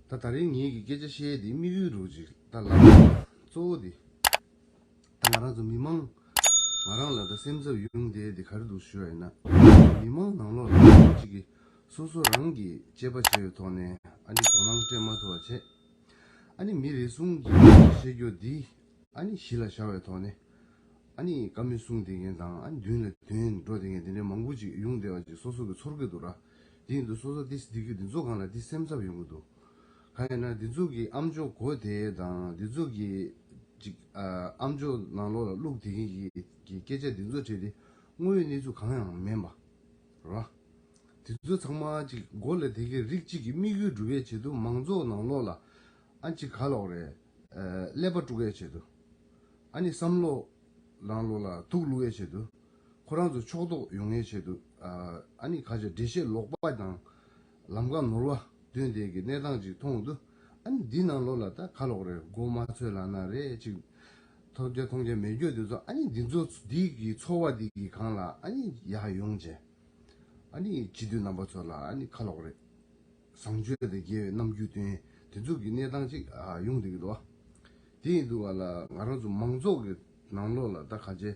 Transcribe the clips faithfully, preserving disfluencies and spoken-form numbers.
ད་ད་རིང་ངེད་ཀྱི་སྐད་ཆ་བཤད་དེ་དམིགས་ཡུལ་རུ་ཅིག་ད་ལབ་གཙོ་བོ་དེ། ད་ང་རང་ཚོ་མི་མང་ང་རང་ལ་ད་སེམས་འཚབ་ཡོང་བསྡད་དེ་ག་རེ་འདུག་ཞུ་བ་ཡིན་ན། མི་མང་ནང་ལོགས་ལ་ཅིག་གིས་སོ་སོ་རང་གི་དཔྱད་པ་བྱས་པའི་ཐོག་ནས་ཨ་ནི་དོ་སྣང་སྤྲད་མ་ཐུབ་པ་བྱས། ཨ་ནི་མི་རེ་ཟུང་གིས་བཤད་རྒྱུ་འདི་ཨ་ནི་གཞི་ལ་བཞག་པའི་ཐོག་ནས་ཨ་ནི་བཀའ་མོལ་གསུང་བསྡད་མཁན་དང་ཨ་ནི་མདུན་ལ་དོན་འགྲོ་བསྡད་མཁན་དེ་འདྲའི་མང་པོ་ཅིག་ཡོང་བསྡད་པ་ཅིག་སོ་སོ་གི་ཚོར་གི་འདུག་ར། དེ་ཡིན་དུས་སོ་སོ་དེ་འདི་གི་འདི་ཚོ་སྒང་ལ་དེ་སེམས་འཚབ་ཡོང་གི་འདུག་གང་ཡིན་ན་འདི་ཚོ་གི་ཨམ་ཅོག་གོ་དེ་དང་འདི་ཚོ་གི་ཅིག་ཨ་ཨམ་ཅོག་ནང་ལོགས་ལ་བླུགས་དེ་གི་གི་སྐད་ཆ་འདི་ཚོ་བྲིས་ཏེ་དངོས་ཡོད་གནས་ཚུལ་གང་ཡང་མིན་པ་ར། དེ་ཚོ་ཚང་མ་ཅིག་མགོ་ལ་དེ་གའི་རིགས་གཅིག་གི་དམིགས་ཡུལ་སྒྲུབ་ཡས་ཆེད་དུ་མང་ཚོགས་ནང་ལོགས་ལ་ཨ་ཅིག་ག་ལོག་རེད། ཀླད་པ་དཀྲུག་ཡས་ཆེད་དུ། ཨ་ནི་བསམ་བློ་ནང་ལོགས་ལ་དུག་བླུག་ཡས་ཆེད་དུ། ཁོ་རང་ཚོ་ཕྱོགས་གཏོགས་ཡོང་ཡས་ཆེད་དུ། ཨ་ནི་ཁ་ཆེ་འགྲེལ་བཤད་ལོག་པ་དང་ལམ་ཁ་ནོར་བ་སྟོན་དེ་གི་གནས་སྟངས་ཅིག་མཐོང་དུས། ཨ་ནི་འདི་ནང་ལོགས་ལ་ད་ག་ལོག་རེད་མགོ་མ་ཚོས་ལ་ན་རེད་ཅིག་མཐོང་རྒྱ་མཐོང་རྒྱ་མེད་རྒྱུ་དེ་ཚོ་ཨ་ནི་འདི་ཚོ་འདི་གི་ཚོར་བ་འདི་གི་སྒང་ལ་ཨ་ནི་ཡར་ཡོང་བྱས། ཨ་ནི་སྤྱི་འཐུས་རྣམ་པ་ཚོ་ལ་ཨ་ནི་ག་ལོག་རེད། བཟང་སྤྱོད་དང་དགེ་བའི་རྣམ་འགྱུར་སྟོན་དེ་ཚོ་གི་གནས་སྟངས་ཅིག་ཡོང་བསྡད་ཀྱི་འདུག་བ། དེ་ཡིན་དུས་ག་ལ་ང་རང་ཚོ་མང་ཚོགས་ཀྱི་ནང་ལོགས་ལ་ད་ག་ཅེ་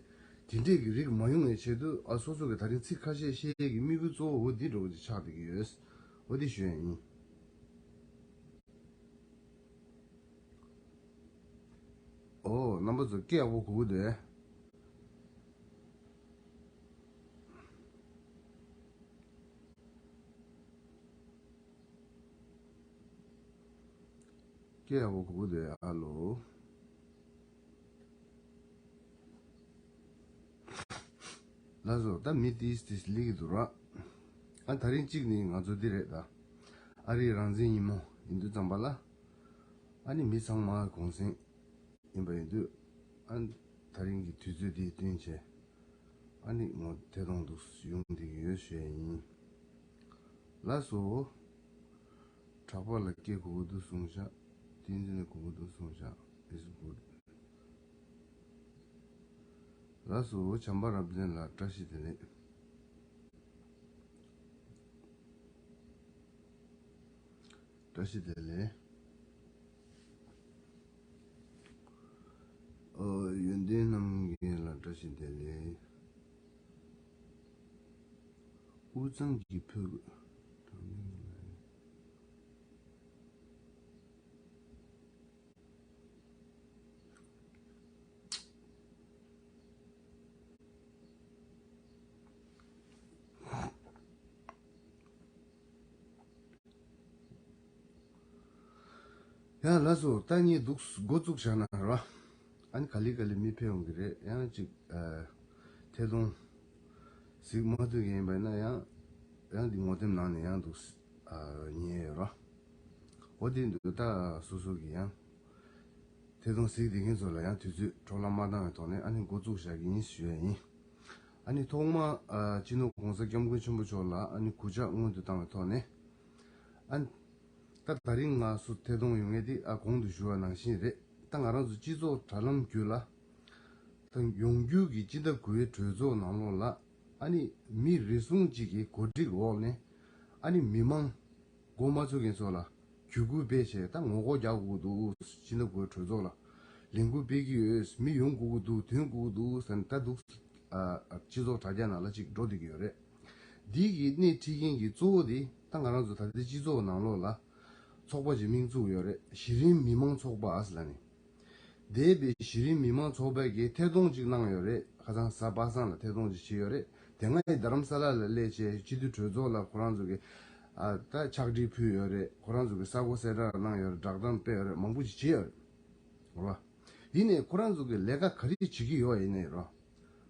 དེ་འདྲས་ཀྱི་རིགས་མ་ཡོང་བའི་ཆེད་དུ་ཨ་སོ་སོ་གི་ད་རིང་ཚིག་ཁ་ཤས་བཤད་ཡས་ཀྱི་དམིགས་ཡུལ་གཙོ་བོ་འོ་འདི་འདྲ་བོ་ཅིག་ཆགས་བསྡད་ཀྱི་ཡོད། འོ་འདི་ཞུ་ཡ་ཡིན། ཨོ་རྣམ་པ་ཚོ་སྐད་ཡག་པོ་གོ་གི་འདུག་སྐད་ཡག་པོ་གོ་གི་འདུག་ཨ་ལོ། ལགས་སོ། ད་མི་ཏིས་ཏིས་སླེབས་ཀྱི་འདུག་ར། ཨ་ད་རིང་གཅིག་ནི་ང་ཚོ་འདི་རེད་ད། ཨ་རིའི་རང་བཙན་ཉིན་མོ་ཡིན་དུས་ཙམ་པ་ལ། ཨ་ནི་མི་ཚང་མ་གུང་སེང་ཡིན་པ་ཡིན་དུས། ཨ་ད་རིང་གི་དུས་ཚོད་འདི་བསྟུན་བྱས། ཨ་ནི་ངོ་ཐད་གཏོང་འདུག་ཡོང་བསྡད་ཀྱི་ཡོད་ཞུ་ཡ་ཡིན། ལགས་སོ། གྲགས་པ་ལ་སྐད་གོ་གི་འདུག་གསུངས་ཤག་བསྟན་འཛིན་ལ་གོ་གི་འདུག་གསུངས་ཤག It's good. ལགས་སོ། བྱམས་པ་རབ་བརྟན་ལགས་བཀྲ་ཤིས་བདེ་ལེགས། བཀྲ་ཤིས་བདེ་ལེགས། ཨོ་ཡོན་ཏན་རྣམ་རྒྱལ་ལགས་བཀྲ་ཤིས་བདེ་ལེགས། དབུས་གཙང་གི་ཕུ། ཡང་ལགས་སོ། ད་ངས་འདུག་འགོ་བཙུགས་བཞག་ན་ར། ཨ་ནི་ག་ལེ་ག་ལེ་མི་ཕེབས་འོང་གི་རེད། ཡང་ཅིག་ཨ་ཐད་གཏོང་གཟིགས་མ་ཐུབ་མཁན་ཡིན་པ་ཡིན་ན་ཡང་ཡང་འདི་ངོ་དེབ་ནང་ནས་ཡང་འདུག་ཨ་ཉན་ཡོད་ར། འོ་དེ་འདུག་ད་སོ་སོ་གི་ཡང་ཐད་གཏོང་གཟིགས་བསྡད་མཁན་ཚོ་ལ་ཡང་དུས་ཚོད་འཕྲོ་བརླག་མ་བཏང་བའི་ཐོག་ནས་ཨ་ནི་འགོ་བཙུགས་བཞག་གི་ཡིན་ཞུ་ཡ་ཡིན། ཨ་ནི་ཐོག་མ་ཨ་སྤྱི་ནོར་༸གོང་ས་༸སྐྱབས་མགོན་ཆེན་པོ་མཆོག་ལ་ཨ་ནི་གུས་ཕྱག་སྔོན་དུ་བཏང་བའི་ཐོག་ནས། ཨ་ནི་ད་ད་རིང་ང་སུ་ཐད་གཏོང་ཡོང་ངེས་དེ་ཨ་གོང་དུ་ཞུ་བ་ནང་བཞིན་རེད། ད་ང་རང་ཚོ་སྤྱི་ཚོགས་དྲ་ལམ་བརྒྱུད་ལ། ད་ཡོང་རྒྱུ་གི་སྤྱི་ཟླ་དགུའི་གྲོས་ཚོགས་ནང་ལོགས་ལ་ཨ་ནི་མི་རེ་ཟུང་གཅིག་གི་གོ་སྒྲིག་འོག་ནས་ཨ་ནི་མི་མང་མགོ་མ་ཚོས་མཁན་ཚོ་ལ་བརྒྱུད་སྐུལ་སྤེལ་བྱས་ད་ངོ་རྒོལ་རྒྱག་དགོས་འདུག་སྤྱི་ཟླ་དགུའི་གྲོས་ཚོགས་ལ་ལས་འགུལ་སྤེལ་གྱི་ཡོད། མི་ཡོང་དགོས་ཀྱི་འདུག་ཐོན་དགོས་ཀྱི་འདུག་ཟེར་ནས་ད་འདུག་ཨ་ཨ་སྤྱི་ཚོགས་དྲ་རྒྱ་ནང་ལ་ཅིག་འགྲོ་བསྡད་ཀྱི་ཡོད་རེད། འདི་གི་སྣེ་ཁྲིད་མཁན་གྱི་གཙོ་བོ་དེ་ད་ང་རང་ཚོ་ད་ལྟའི་སྤྱི་ཚོགས་ནང་ལོགས་ལ་ཚོགས་པ་ཅིག་མིང་བཙུགས་ཡོད་རེད། གཞི་རིམ་མི་མང་ཚོགས་པ་ཨ་ཟེར་ལ་ནི། འདས་པའི་གཞི་རིམ་མི་མང་ཚོགས་པ་གིས་ཐད་གཏོང་ཅིག་གནང་ཡོད་རེད། ཁ་སང་གཟའ་པ་སངས་ལ་ཐད་གཏོང་ཅིག་བྱས་ཡོད་རེད། དེ་སྔ་ཡི་རྡ་རམ་ས་ལ་ལ་སླེབས་བྱས་སྤྱི་འཐུས་གྲོས་ཚོགས་ལ་ཁོ་རང་ཚོ་གིས་ཨ་ད་ཕྱག་བྲིས་ཕུལ་ཡོད་རེད། ཁོ་རང་ཚོ་གིས་ས་གོ་གསལ་བསྒྲགས་གནང་ཡོད་རེད། བསྒྲགས་གཏམ་སྤེལ་ཡོད་རེད། མང་པོ་ཅིག་བྱས་ཡོད་རེད། རེད་བ། ཡིན་ནའི་ཁོ་རང་ཚོ་གི་ལས་ཀ་ག་རེ་བྱེད་ཀྱི་ཡོད་ཡིན་ནའི་རོ།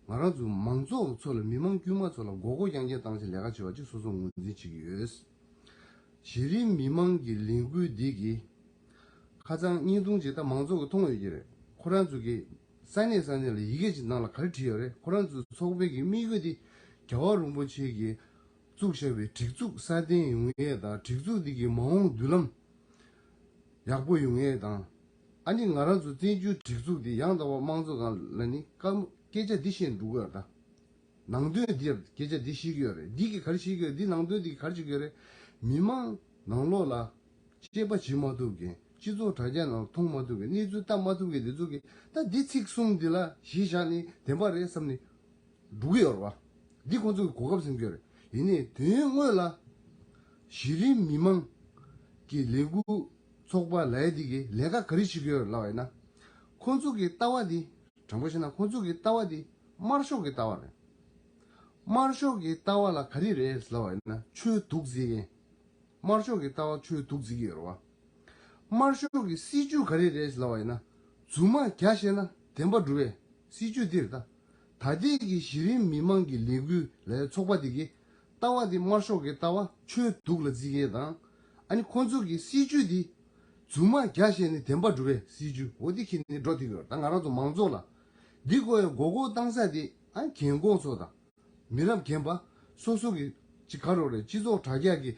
ང་རང་ཚོ་མང་ཚོགས་ཚོ་ལ་མི་མང་དཀྱུས་མ་ཚོ་ལ་མགོ་སྐོར་རྐྱང་རྐྱང་བཏང་བྱས་ལས་ཀ་བྱེད་པ་ཅིག་སོ་སོ་ངོས་འཛིན་བྱེད་ཀྱི་ཡོད། གཞི་རིམ་མི་མང་གི་ལས་འགུལ་འདི་གི་ཁ་སང་བརྙན་ཐུང་ཅིག་ད་མང་ཚོགས་ཀྱིས་མཐོང་ཡོད་ཀྱི་རེད། ཁོ་རང་ཚོ་གི་ས་གནས་ས་གནས་ལ་ཡི་གེ་ཅིག་ནང་ལ་ག་རེ་བྲིས་ཡོད་རེད། ཁོ་རང་ཚོའི་ཚོགས་པའི་གི་དམིགས་ཡུལ་དེ་རྒྱལ་བ་རིན་པོ་ཆེ་གིས་བཙུགས་བཞག་པའི་སྒྲིག་འཛུགས་སྲ་བརྟན་ཡོང་ཡས་དང་། སྒྲིག་འཛུགས་འདི་གི་མ་འོངས་མདུན་ལམ་ཡག་པོ་ཡོང་ཡས་དང་། ཨ་ནི་ང་རང་ཚོ་བཙན་བྱོལ་སྒྲིག་འཛུགས་འདི་ཡང་དག་པ་དམངས་གཙོ་སྒང་ལ་ནི་བཀའ་སྐད་ཆ་འདི་བཤད་འགྲོ་གི་ཡོད་རེད་ད། ནང་དོན་འདིར་སྐད་ཆ་འདི་བཤད་ཀྱི་ཡོད་རེད། འདི་གིས་ག་རེ་བཤད་ཀྱི་ཡོད་རེད། འདི་ནང་དོན་འདི་གིས་ག་རེ་བཤད་ཀྱི་ཡོད་རེད། མི་མང་ནང་ལོགས་ལ་ དཔྱད་པ་བྱེད་མ་ཐུབ་མཁན། སྤྱི་ཚོགས་དྲ་རྒྱ་ནང་མཐོང་མ་ཐུབ་མཁན། གནས་ཚུལ་ལྟ་མ་ཐུབ་མཁན་དེ་ཚོ་གིས་ད་འདི་ཚིག་གསུམ་འདི་ལ་གཞི་བཞག་ནས་བདེན་པ་རེད་བསམ་ནས་འགྲོ་གི་ཡོད་རེད་བ། འདི་ཁོང་ཚོ་གི་གོ་སྐབས་ཟིན་གྱི་ཡོད་རེད། ཡིན་ནའི་དོན་དངོས་ལ་གཞི་རིམ་མི་མང་གི་ལས་འགུལ་ཚོགས་པ་ལབ་ཡ་འདི་གིས་ལས་ཀ་ག་རེ་བྱེད་ཀྱི་ཡོད་རེད་ལབ་པ་ཡིན་ན། ཁོང་ཚོ་གི་ལྟ་བ་འདི། དྲང་པོ་བཤད་ན་ཁོང་ཚོ་གི་ལྟ་བ་འདི་དམར་ཤོག་གི་ལྟ་བ་རེད། དམར་ཤོག་གི་ལྟ་བ་ལ་ག་རེ་རེད་ལབ་པ་ཡིན་ན། ཆོས་སྡུག་བརྩི་མཁན། དམར་ཤོག་གི་ལྟ་བ་ཆོས་སྡུག་བརྩི་གི་ཡོད་རེད་བ། དམར་ཤོག་གི་སྲིད་ཇུས་ག་རེ་རེད་ལབ་པ་ཡིན་ན། རྫུན་མ་བརྒྱ་བཤད་ན་བདེན་པ་སྒྲུབ་པའི་སྲིད་ཇུས་འདི་རེད་ད། ད་ལྟའི་གི་གཞི་རིམ་མི་མང་གི་ལས་འགུལ་ལབ་ཡ་ཚོགས་པ་འདི་གི་ལྟ་བ་འདི་དམར་ཤོག་གི་ལྟ་བ་ཆོས་སྡུག་ལ་བརྩི་མཁན་དང་། ཨ་ནི་ཁོང་ཚོ་གི་སྲིད་ཇུས་འདི་རྫུན་མ་བརྒྱ་བཤད་ནས་བདེན་པ་སྒྲུབ་པའི་སྲིད་ཇུས་འོ་འདི་ཁྱེར་ནས་འགྲོ་བསྡད་ཀྱི་ཡོད་རེད། ད་ང་རང་ཚོ་མང་ཚོགས་ལ་འདི་དགོས་ཡ་མགོ་སྐོར་བཏང་ས་འདི་ཨ་རྒན་གོག་ཚོ་དང་། མི་རབས་རྒན་པ་སོ་སོ་གི་ཅིག་ག་རེ་རེད། སྤྱི་ཚོགས་དྲ་རྒྱ་གི་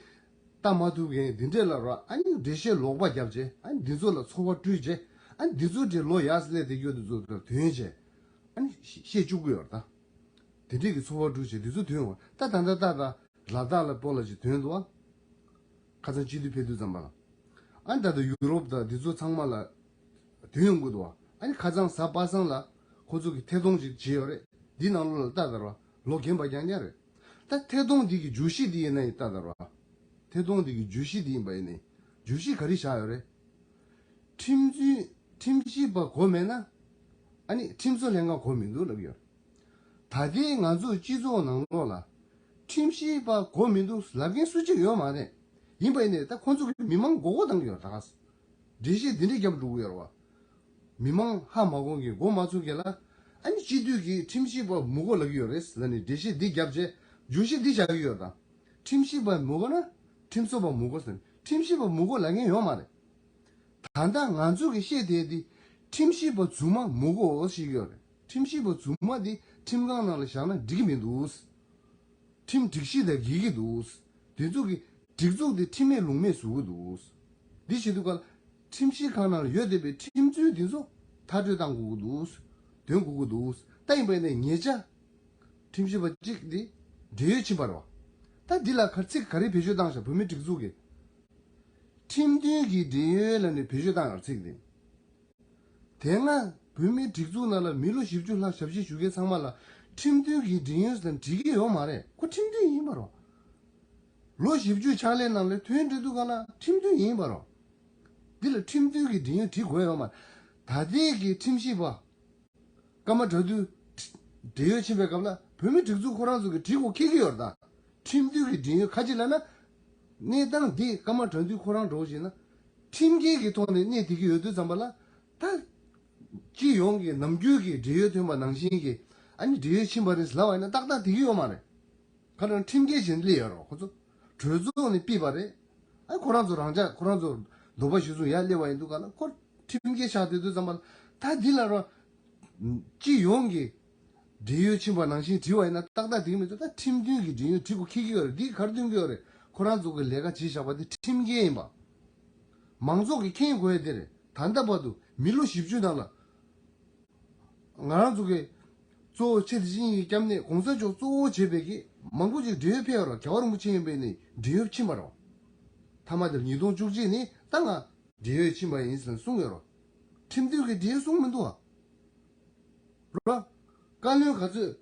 ལྟ་མ་ཐུབ་མཁན་འདི་འདྲས་ལ་ར། ཨ་ནི་འགྲེལ་བཤད་ལོག་པ་བརྒྱབ་བྱས། ཨ་ནི་འདི་ཚོ་ལ་ཚོར་བ་སྤྲོད་བྱས། ཨ་ནི་འདི་ཚོ་འདྲས་ལོ་ཡར་སླེབས་བསྡད་རྒྱུ་འདི་ཚོ་ལ་དོན་བྱས། ཨ་ནི་བཤད་བཅུག་གི་ཡོད་རེད་ད། དེ་འདྲས་ཀྱི་ཚོར་བ་སྤྲོད་བྱས་འདི་ཚོ་དོན་ཡོང་བ། ད་ད་ལྟ་ད་ད་ལ་དྭགས་ལ་སྤོ་ལ་ཅིག་དོན་འདུག་བ། ཁ་སང་སྤྱི་འཐུས་ཕེབས་དུས་ཙམ་པ་ལ། ཨ་ནི་ད་ལྟ་ཡུ་རོབ་དང་འདི་ཚོ་ཚང་མ་ལ་དོན་ཡོང་གི་འདུག་བ། ཨ་ནི་ཁ་སང་གཟའ་པ་སངས་ལ་ཁོ་ཚོ་གི་ཐད་གཏོང་ཅིག་བྱས་ཡོད་རེད། འདི་ནང་ལོགས་ལ་ལྟ་དར་བ་ལོ་རྒན་པ་རྐྱང་རྐྱང་རེད། ད་ཐད་གཏོང་འདི་གི་བརྗོད་གཞི་འདི་ཡིན་ན་ཡིན་ལྟ་དར་བ། ཐད་གཏོང་འདི་གི་བརྗོད་གཞི་འདི་ཡིན་པ་ཡིན་ནའི་བརྗོད་གཞི་ག་རེ་བཞག་ཡོད་རེད། ཁྲིམས་རྩོད་ཁྲིམས་ཞིབ་པ་དགོས་མེད་ན། ཨ་ནི་ཁྲིམས་བཟོ་ལྷན་ཁང་དགོས་མི་འདུག་ལབ་ཡོད། ད་ལྟའི་ང་ཚོ་སྤྱི་ཚོགས་ནང་ལོགས་ལ་ཁྲིམས་ཞིབ་པ་དགོས་མི་འདུག་ལབ་མཁན་སུ་གཅིག་ཡོད་མ་རེད། ཡིན་པ་ཡིན་ནའི་ད་ཁོང་ཚོ་གི་མི་མང་མགོ་སྐོར་བཏང་གི་ཡོད་ད་ག་ས། འགྲེལ་བཤད་འདི་འདྲས་རྒྱབ་འགྲོ་གི་ཡོད་རེད་བ། མི་མང་ཧ་མ་གོ་མཁན་མགོ་མ་ཚོས་མཁན་ལ། ཨ་ནི་སྤྱི་འཐུས་ཀྱིས་ཁྲིམས་ཞིབ་པ་མི་དགོས་ལབ་ཀྱི་ཡོད་རེད་ཟེར་ནས་འགྲེལ་བཤད་འདི་བརྒྱབ་བྱས་བརྗོད་གཞི་འདི་བཞག་གི་ཡོད་རེད་ད། ཁྲིམས་ཞིབ་པ་མི་དགོས་ན་ཁྲིམས་བཟོ་པ་མི་དགོས་ཟེར། ཁྲིམས་ཞིབ་པ་མི་དགོས་ལབ་མཁན་ཡོད་མ་རེད། ད་ལྟ་ང་ཚོ་གིས་བཤད་བསྡད་དེ་ཁྲིམས་ཞིབ་པ་རྫུན་མ་མི་དགོས་ཞེས་ཡོད་རེད། ཁྲིམས་ཞིབ་པ་རྫུན་མ་འདི་ཁྲིམས་ཁང་ནང་ལ་བཞག་ན་འགྲིག་གི་མི་འདུག་ཁྲིམས་སྒྲིག་གཞི་དང་འགལ་གྱི་འདུག་དེ་ཚོ་གི་སྒྲིག་འཛུགས་དེ་ཁྲིམས་མེད་ལུགས་མེད་བཟོ་གི་འདུག་འདི་བྱེད་དུས་ག་ལ་ཁྲིམས་ཞིབ་ཁང་ནང་ལ་ཡོད་བསྡད་པའི་ཁྲིམས་རྩོད་འདི་ཚོ་མཐར་སྐྲོད་གཏང་དགོས་ཀྱི་འདུག་འདོན་དགོས་ཀྱི་འདུག་ད་ཡིན་པ་ཡིན་ན་ཉེ་ཆར་ཁྲིམས་ཞིབ་པ་གཅིག་འདི་འབྲེལ་ཡོད་ཕྱིན་པ་རེད་བ། ད་འདི་ལ་ག་ཚིག་ག་རེ་བེད་སྤྱོད་བཏང་ཤག་བོད་མིའི་སྒྲིག་འཛུགས་ཀྱིས། ཁྲིམས་མཐུན་གྱི་འབྲེལ་ཡོད་ལབ་ནས་བེད་སྤྱོད་བཏང་ཡོད་ཚིག་དེ། དེ་སྔ་བོད་མིའི་སྒྲིག་འཛུགས་ནང་ལ་མི་ལོ་བཞི་བཅུ་ལྷག་ཞབས་ཕྱི་ཞུ་མཁན་ཚང་མ་ལ་ཁྲིམས་མཐུན་གྱི་འབྲེལ་ཡོད་ཟེར་ན་འགྲིག་གི་ཡོད་མ་རེད། ཁོ་ཁྲིམས་མཐུན་ཡིན་པ་རོ། ལོ་བཞི་བཅུ་ཕྱག་ལས་ནང་ལ་ཐོན་འགྲོ་དུས་ག་ལ་ཁྲིམས་མཐུན་ཡིན་པ་རོ། འདི་ལ་ཁྲིམས་མཐུན་གྱི་འབྲེལ་ཡོད་འགྲིག་དགོས་ཡོད་མ་རེད། ད་ལྟའི་གི་ཁྲིམས་ཞིབ་པ། ཀརྨ་དགྲ་འདུལ་འབྲེལ་ཡོད་ཕྱིན་པའི་སྐབས་ལ་བོད་མི་སྒྲིག་འཛུགས་ཁོ་རང་ཚོ་གི་བྲིས་གོ་ཁེལ་གི་ཡོད་རེད་ད། ཁྲིམས་མཐུན་གྱི་འབྲེལ་ཡོད་ཁ་ཅིག་ལབ་ན། གནས་སྟངས་འདི་ཀརྨ་དགྲ་འདུལ་ཁོ་རང་འགྲོ་བཞིན་ན། ཁྲིམས་འགལ་གྱི་ཐོག་ནས་གནས་བསྡད་ཀྱི་ཡོད་དུས་ཙམ་པ་ལ། ད། སྤྱི་ཡོངས་ཀྱི་ནམ་རྒྱུན་གྱི་འབྲེལ་ཡོད་ཐོན་པ་ནང་བཞིན་གྱི་ཨ་ནི་འབྲེལ་ཡོད་ཕྱིན་པ་རེད་ལབ་པ་ཡིན་ན་ཏག་ཏག་བསྡད་ཀྱི་ཡོད་མ་རེད། ཁ་རང་ཁྲིམས་འགལ་བྱས་ནས་སླེབས་ཡོད་རོགས་ཁོ་ཚོ། གྲོས་ཚོགས་ནས་ཕུད་པ་རེད། ཨ་ཁོ་རང་ཚོ་རང་ཅག་ཁོ་རང་ཚོ་འདོད་པ་ཞུ་སོང་ཡར་སླེབས་པ་ཡིན་འདུག་ག་ལ་ཁོ་ཁྲིམས་འགལ་ཆགས་བསྡད་དུས་ཙམ་པ་ལ་ད་འདི་ལ་རོ། སྤྱི་ཡོངས་ཀྱི་འབྲེལ་ཡོད་ཕྱིན་པ་ནང་བཞིན་བྲིས་པ་ཡིན་ན་ཏག་ཏག་འགྲིག་མི་འདུག་ད་ཁྲིམས་མཐུན་གྱི་འབྲེལ་ཡོད་བྲིས་དགོས་ཁེལ་གྱི་ཡོད་རེད། འདི་ག་རེ་སྟོན་གྱི་ཡོད་རེད། ཁོ་རང་ཚོ་གི་ལས་ཀ་བྱས་བཞག་པ་དེ་ཁྲིམས་འགལ་ཡིན་པ། མང་ཚོགས་ཀྱིས་མཁྱེན་དགོས་ཡ་དེ་རེད། ད་ལྟ་བར་དུ་མི་ལོ་བཞི་བཅུ་ནང་ལ། ང་རང་ཚོ་གི་གཙོ་བོ་ཆེ་དེ་ཅིང་གི་སྐྱབས་གནས་གོང་ས་མཆོག་གཙོ་བོ་བྱས་པའི་གི་མང་པོ་ཅིག་འབྲེལ་ཡོད་ཕེབས་ཡོད་རོགས། རྒྱལ་བ་རིན་པོ་ཆེ་ཡིན་པའི་ནི་འབྲེལ་ཡོད་ཕྱིན་པ་རོགས། མཐའ་མ་དེར་ཉིས་སྟོང་བཅུ་གཅིག་ནི་ད་ང་འབྲེལ་ཡོད་ཕྱིན་པ་ཡིན་ཟེར་གསུངས་ཡོད་རོགས། ཁྲིམས་མཐུན་གྱི་འབྲེལ་ཡོད་གསུངས་མི་འདུག་ཨ། རོགས། བཀའ་བློན་ག་ཚོད།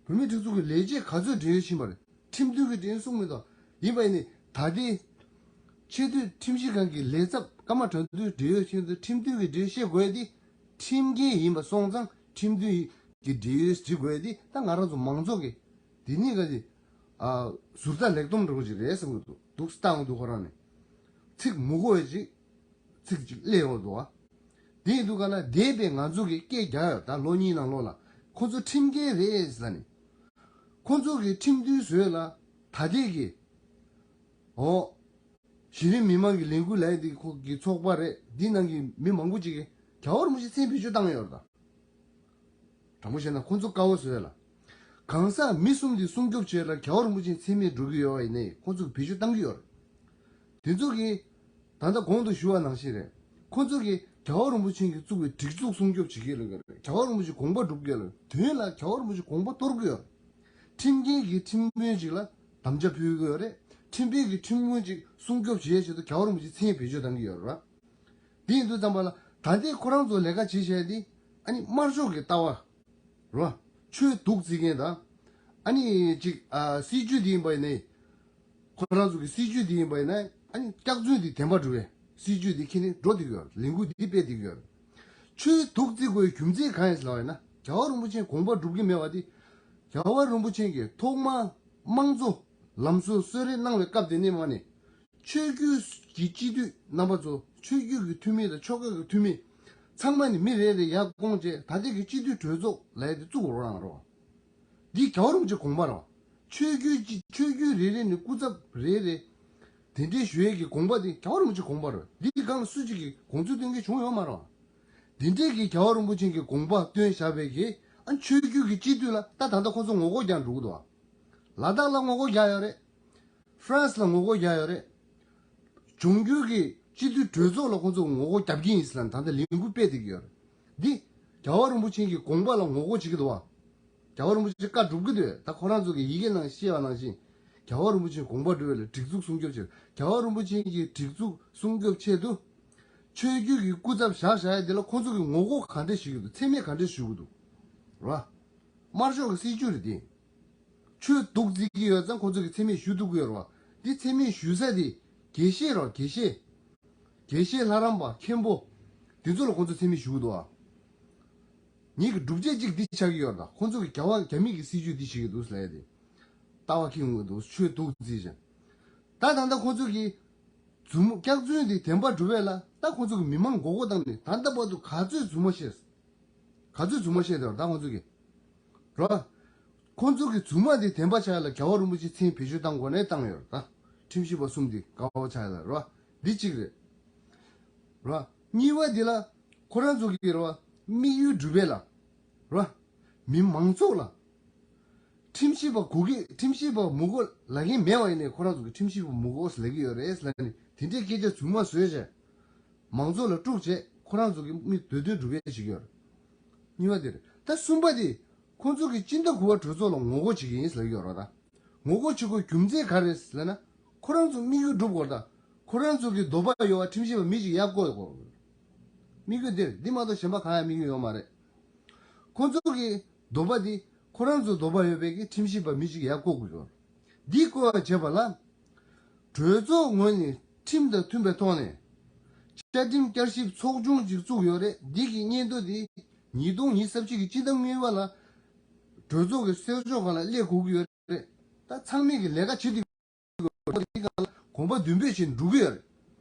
བོད་མིའི་སྒྲིག་འཛུགས་ཀྱི་ལས་བྱེད་ག་ཚོད་འབྲེལ་ཡོད་ཕྱིན་པ་རེད། ཁྲིམས་མཐུན་གྱི་འབྲེལ་ཡོད་གསུངས་མི་འདུག་ཡིན་པ་ཡིན་ནི་ད་ལྟའི་ཆེས་མཐོའི་ཁྲིམས་ཞིབ་ཁང་གི་ལས་ཚབ་ཀརྨ་དགྲ་འདུལ་འབྲེལ་ཡོད་ཕྱིན་ཚུལ་ཁྲིམས་མཐུན་གྱི་འབྲེལ་ཡོད་བཤད་དགོས་ཡ་དེ་ཁྲིམས་འགལ་ཡིན་པ་སོང་ཙང་ཁྲིམས་མཐུན་གྱི་འབྲེལ་ཡོད་འབྲི་དགོས་ཡ་དེ་ད་ང་རང་ཚོ་མང་ཚོགས་ཀྱི་དེ་ནི་ག་ཅི་ཨ་ཟུར་ལྟ་ལེགས་སྡོམ་འདྲ་བོ་ཅིག་རེད་བསམ་གྱི་འདུག་འདུག་སེ་བཏང་འདུག་ཁོ་རང་ནས་ཚིག་མི་གོ་བ་ཅིག་ཚིག་ཅིག་སླེབས་ཡོང་འདུག་ཨ། དེ་ཡིན་དུས་ག་ལ་འདས་པའི་ང་ཚོ་གིས་སྐད་རྒྱག་ཡོད་ད་ལོ་གཉིས་ནང་ལོགས་ལ་ཁོ་ཚོ་ཁྲིམས་འགལ་རེད་ཟེར་ནས། ཁོ་ཚོ་གིས་ཁྲིམས་མཐུན་བཟོས་ལ་ད་ལྟའི་གི་ཨོ། གཞི་རིམ་མི་མང་གི་ལས་འགུལ་ལབ་ཡ་དེ་ཁོ་གི་ཚོགས་པ་རེད། འདི་ནང་གི་མི་མང་པོ་ཅིག་གིས་རྒྱལ་བ་རིན་པོ་ཆེ་མཚན་བེད་སྤྱོད་བཏང་ཡོད་རེད་ད། དྲང་པོ་བཤད་ན་ཁོ་ཚོ་དཀར་པོ་བཟོས་ལ། གང་ཟག་མི་གསུམ་དེ་སྲུང་སྐྱོབ་བྱེད་ལ་རྒྱལ་བ་རིན་པོ་ཆེ་མཚན་སྨད་འགྲོ་གི་ཡོད་པ་ཡིན་ནའི་ཁོ་ཚོ་གིས་བེད་སྤྱོད་བཏང་གི་ཡོད་རེད། དེ་ཚོ་གིས་ད་ལྟ་གོང་དུ་ཞུ་བ་ནང་བཞིན་རེད། ཁོ་ཚོ་གིས་རྒྱལ་བ་རིན་པོ་ཆེ་གིས་བཙུགས་པའི་སྒྲིག་འཛུགས་སྲུང་སྐྱོབ་བྱེད་ཀྱི་ཡོད་རེད། རྒྱལ་བ་རིན་པོ་ཆེ་དགོངས་པ་སྒྲུབ་ཀྱི་ཡོད་རེད། དོན་ལ་རྒྱལ་བ་རིན་པོ་ཆེ་དགོངས་པ་གཏོར་གྱི་ཡོད་རེད། ཁྲིམས་འགལ་གྱི་ཁྲིམས་དཔོན་ཅིག་ལ་དམ་བཅའ་ཕུལ་གྱི་ཡོད་རེད། ཁྲིམས་དཔོན་གྱི་ཁྲིམས་མཐུན་ཅིག་སྲུང་སྐྱོབ་བྱེད་ཡས་ཆེད་དུ་རྒྱལ་བ་རིན་པོ་ཆེ་མཚན་བེད་སྤྱོད་གཏང་གི་ཡོད་རེད་བ། དེ་ཡིན་དུས་ཙམ་པ་ལ་ད་ལྟའི་ཁོ་རང་ཚོ་ལས་ཀ་བྱེད་བྱས་དེ་ཨ་ནི་དམར་ཤོག་གི་ལྟ་བ་རེད་བ། ཆོས་སྡུག་བརྩི་མཁན་དང་། ཨ་ནི་ཅིག་ཨ་སྲིད་ཇུས་དེ་ཡིན་པ་ཡིན་ནའི། ཁོ་རང་ཚོ་གི་སྲིད་ཇུས་དེ་ཡིན་པ་ཡིན་ན་ཨ་ནི་སྐྱག་རྫུན་དེ་བདེན་པ་འགྲོ་བའི་སྲིད་ཇུས་དེ་ཁྱེར་ནས་འགྲོ་བསྡད་ཀྱི་ཡོད་རེད། ལས་འགུལ་འདི་སྤེལ་བསྡད་ཀྱི་ཡོད་རེད། ཆོས་སྡུག་བརྩི་དགོས་རྒྱུ་མཚན་གང་ཡིན་ཟེར་ལབ་པ་ཡིན་ན་རྒྱལ་བ་རིན་པོ་ཆེའི་དགོངས་པ་སྒྲུབ་ཀྱི་མེད་པ་དེ། རྒྱལ་བ་རིན་པོ་ཆེ་གིས་ཐོག་མར་དམངས་གཙོ་ལམ་སྲོལ་གསོལ་རས་གནང་བའི་སྐབས་དེ་ནས་མ་ནས། ཆོས་བརྒྱུད་ཀྱི་སྤྱི་འཐུས་རྣམ་པ་ཚོ་ཆོས་བརྒྱུད་ཀྱི་འཐུས་མི་དང་ཆོལ་ཁ་གི་འཐུས་མི་ཚང་མ་ནས་མི་རེ་རེ་ཡར་བསྐོང་བྱས་ད་ལྟའི་གི་སྤྱི་འཐུས་གྲོས་ཚོགས་ལབ་ཡ་དེ་བཙུགས་རོགས་གནང་རོགས། འདི་རྒྱལ་བ་རིན་པོ་ཆེའི་དགོངས་པ་རེད། ཆོས་བརྒྱུད་ཀྱི་ཆོས་བརྒྱུད་རེ་རེ་ནས་སྐུ་ཚབ་རེ་རེ་དེ་འདྲའི་ཞུ་ཡས་ཀྱི་དགོངས་པ་དེ་རྒྱལ་བ་རིན་པོ་ཆེའི་དགོངས་པ་རེད། འདིའི་སྒང་ལ་སུ་གཅིག་གིས་དགོངས་ཚུལ་སྟོན་མཁན་བྱུང་ཡོད་མ་རེད། འདི་འདྲའི་གི་རྒྱལ་བ་རིན་པོ་ཆེ་གི་དགོངས་པ་བཏོན་བཞག་པའི་གི་ཨ་ཆོས་བརྒྱུད་ཀྱི་སྤྱི་འཐུས་ལ་ད་ད་ལྟ་ཁོ་ཚོ་ངོ་རྒོལ་རྒྱག་འགྲོ་གི་འདུག་བ། ལ་དྭགས་ལ་ངོ་རྒོལ་རྒྱག་ཡོད་རེད། ཧྥ་རན་སི་ལ་ངོ་རྒོལ་རྒྱག་ཡོད་རེད། འབྱུང་འགྱུར་གྱི་སྤྱི་འཐུས་གྲོས་ཚོགས་ལ་ཁོང་ཚོ་ངོ་རྒོལ་རྒྱབ་ཀྱི་ཡིན་ཟེར་ལབ་ནས་ད་ལྟ་ལས་འགུལ་སྤེལ་བསྡད་ཀྱི་ཡོད་རེད། འདི་རྒྱལ་བ་རིན་པོ་ཆེ་གི་དགོངས་པ་ལ་ངོ་རྒོལ་བྱེད་ཀྱི་འདུག་བ། རྒྱལ་བ་རིན་པོ་ཆེ་བཀའ་སྒྲུབ་ཀྱི་འདུག་ད་ཁོ་རང་ཚོ་གི་ཡི་གེ་ནང་བཤད་པ་ནང་བཞིན། རྒྱལ་བ་རིན་པོ་ཆེའི་དགོངས་པ་སྒྲུབ་ཡས་ལ་སྒྲིག་འཛུགས་སྲུང་སྐྱོབ་བྱེད། རྒྱལ་བ་རིན་པོ་ཆེ་གི་སྒྲིག་འཛུགས་སྲུང་སྐྱོབ་ཆེད་དུ། ཆོས་བརྒྱུད་ཀྱི་སྐུ་ཚབ་བཞག་བཞག་ཡས་དེ་ལ་ཁོང་ཚོ་གི་ངོ་རྒོལ་ག་འདྲས་ཞུ་གི་འདུག་མཚན་སྨད་ག་འདྲས་ཞུ་གི་འདུག་རེད་བ། དམར་ཤོག་གི་སྲིད་ཇུས་རེད་དེ། ཆོས་སྡུག་བརྩི་གི་ཡོད་ཙང་ཁོ་ཚོ་གི་མཚན་སྨད་ཞུ་ཐུབ་ཀྱི་ཡོད་རེད་བ། འདི་མཚན་སྨད་ཞུ་ས་དེ་དགེ་བཤེས་རོ་དགེ་བཤེས། དགེ་བཤེས་ལྷ་རམས་པ་མཁན་པོ། འདི་ཚོ་ལ་ཁོ་ཚོ་མཚན་སྨད་ཞུ་གི་འདུག་བ། ངེད་ཀྱི་སྒྲུབ་བྱེད་གཅིག་འདི་ཆགས་ཀྱི་ཡོད་རེད་ད། ཁོ་ཚོ་གི་རྒྱ་བ་རྒྱ་མི་གི་སྲིད་ཇུས་འདི་བྱེད་ཀྱི་འདུག་ཟེར་ཡ་དེ། ལྟ་བ་ཁེངས་ཡོང་གི་འདུག་ཆོས་སྡུག་བརྩི་ཞིང་། ད་ད་ལྟ་ཁོ་ཚོ་གི་མཛུབ་མོ་སྐྱག་རྫུན་འདི་བདེན་པ་སྒྲུབ་པ་ལ་ད་ཁོ་ཚོ་གི་མི་མང་མགོ་སྐོར་བཏང་ནས་ད་ལྟ་བར་དུ་ག་ཚོད་མཛུབ་མོ་བཤད། ག་ཚོད་རྫུན་མ་བཤད་དེ་ད་ཁོང་ཚོ་གི། རོ། ཁོང་ཚོ་གི་རྫུན་མ་དེ་བདེན་པ་ཆགས་ལ་རྒྱལ་བ་རིན་པོ་ཆེ་མཚན་བེད་སྤྱོད་བཏང་དགོས་ནས་བཏང་ཡོད་རེད་ད། ཁྲིམས་ཞིབ་པ་གསུམ་དེ་དགའ་བ་ཆགས་ལ་རོ། འདི་གཅིག་རེད། རོ། གཉིས་པ་དེ་ལ་ཁོ་རང་ཚོ་གི་རོ། དམིགས་ཡུལ་འགྲུབ་པས་ལ། རོ། མི་མང་ཚོགས་ལ། ཁྲིམས་ཞིབ་པ་དགོས་ཀྱི་ཁྲིམས་ཞིབ་པ་མི་དགོས་ལབ་མཁན་མེད་པ་ཡིན་ནའི་ཁོ་རང་ཚོ་གི་ཁྲིམས་ཞིབ་པ་མི་དགོས་ལབ་ཀྱི་ཡོད་རེད་ལབ་ནས་དེ་འདྲའི་སྐད་ཆ་རྫུན་མ་བཟོས་བྱས། མང་ཚོགས་ལ་དཀྲུགས་བྱས་ཁོ་རང་ཚོ་གི་མི་འདོད་འདོད་སྒྲུབ་ཡས་བྱེད་ཀྱི་ཡོད་རེད། གཉིས་པ་དེ་རེད། ད་གསུམ་པ་དེ་ཁོང་ཚོ་གི་སྤྱི་ཟླ་དགུ་པ་གྲོས་ཚོགས་ལ་ངོ་རྒོལ་བྱེད་ཀྱི་ཡིན་ཟེར་ལབ་ཀྱི་ཡོད་རེད་ད། ངོ་རྒོལ་བྱེད་དགོས་རྒྱུ་མཚན་ག་རེ་རེད་ཟེར་ན། ཁོ་རང་ཚོ་དམིགས་ཡུལ་སྒྲུབ་དགོས་རེད་ད། ཁོ་རང་ཚོ་གི་འདོད་པ་ཡོད་པ་ཁྲིམས་ཞིབ་པ་མི་ཞིག་ཡར་བསྐོ་དགོས། དམིགས་ཡུལ་འདིར་འདི་མ་གཏོགས་གཞན་པ་གང་ཡང་དམིགས་ཡུལ་ཡོད་མ་རེད། ཁོང་ཚོ་གི་འདོད་པ་འདི་ཁོ་རང་ཚོ་འདོད་པ་ཡོད་པའི་གི་ཁྲིམས་ཞིབ་པ་མི་ཞིག་ཡར་བསྐོ་དགོས་ཡོད། འདི་བསྐོ་བ་བྱེད་པ་ལ། གྲོས་ཚོགས་ངོས་ནས་ཁྲིམས་དང་མཐུན་པའི་ཐོག་ནས། བཅའ་ཁྲིམས་བསྐྱར་ཞིབ་ཚོགས་ཆུང་ཅིག་བཙུགས་ཡོད་རེད། འདི་གི་སྙན་ཐོ་འདི་ཉིས་སྟོང་ཉི་ཤུ་རྩ་གཅིག་གི་སྤྱི་ཟླ་གཉིས་པ་ལ་གྲོས་ཚོགས་ཀྱི་གསར་ཤོག་ཁང་ལ་སླེབས་དགོས་ཀྱི་ཡོད་རེད། ད་ཚང་མས་ཀྱི་ལས་ཀ་བྱེད་དུས་འདི་སྒང་ལ་གོམ་པ་མདུན་སྤོས་བྱེད་འགྲོ་གི་ཡོད་རེད།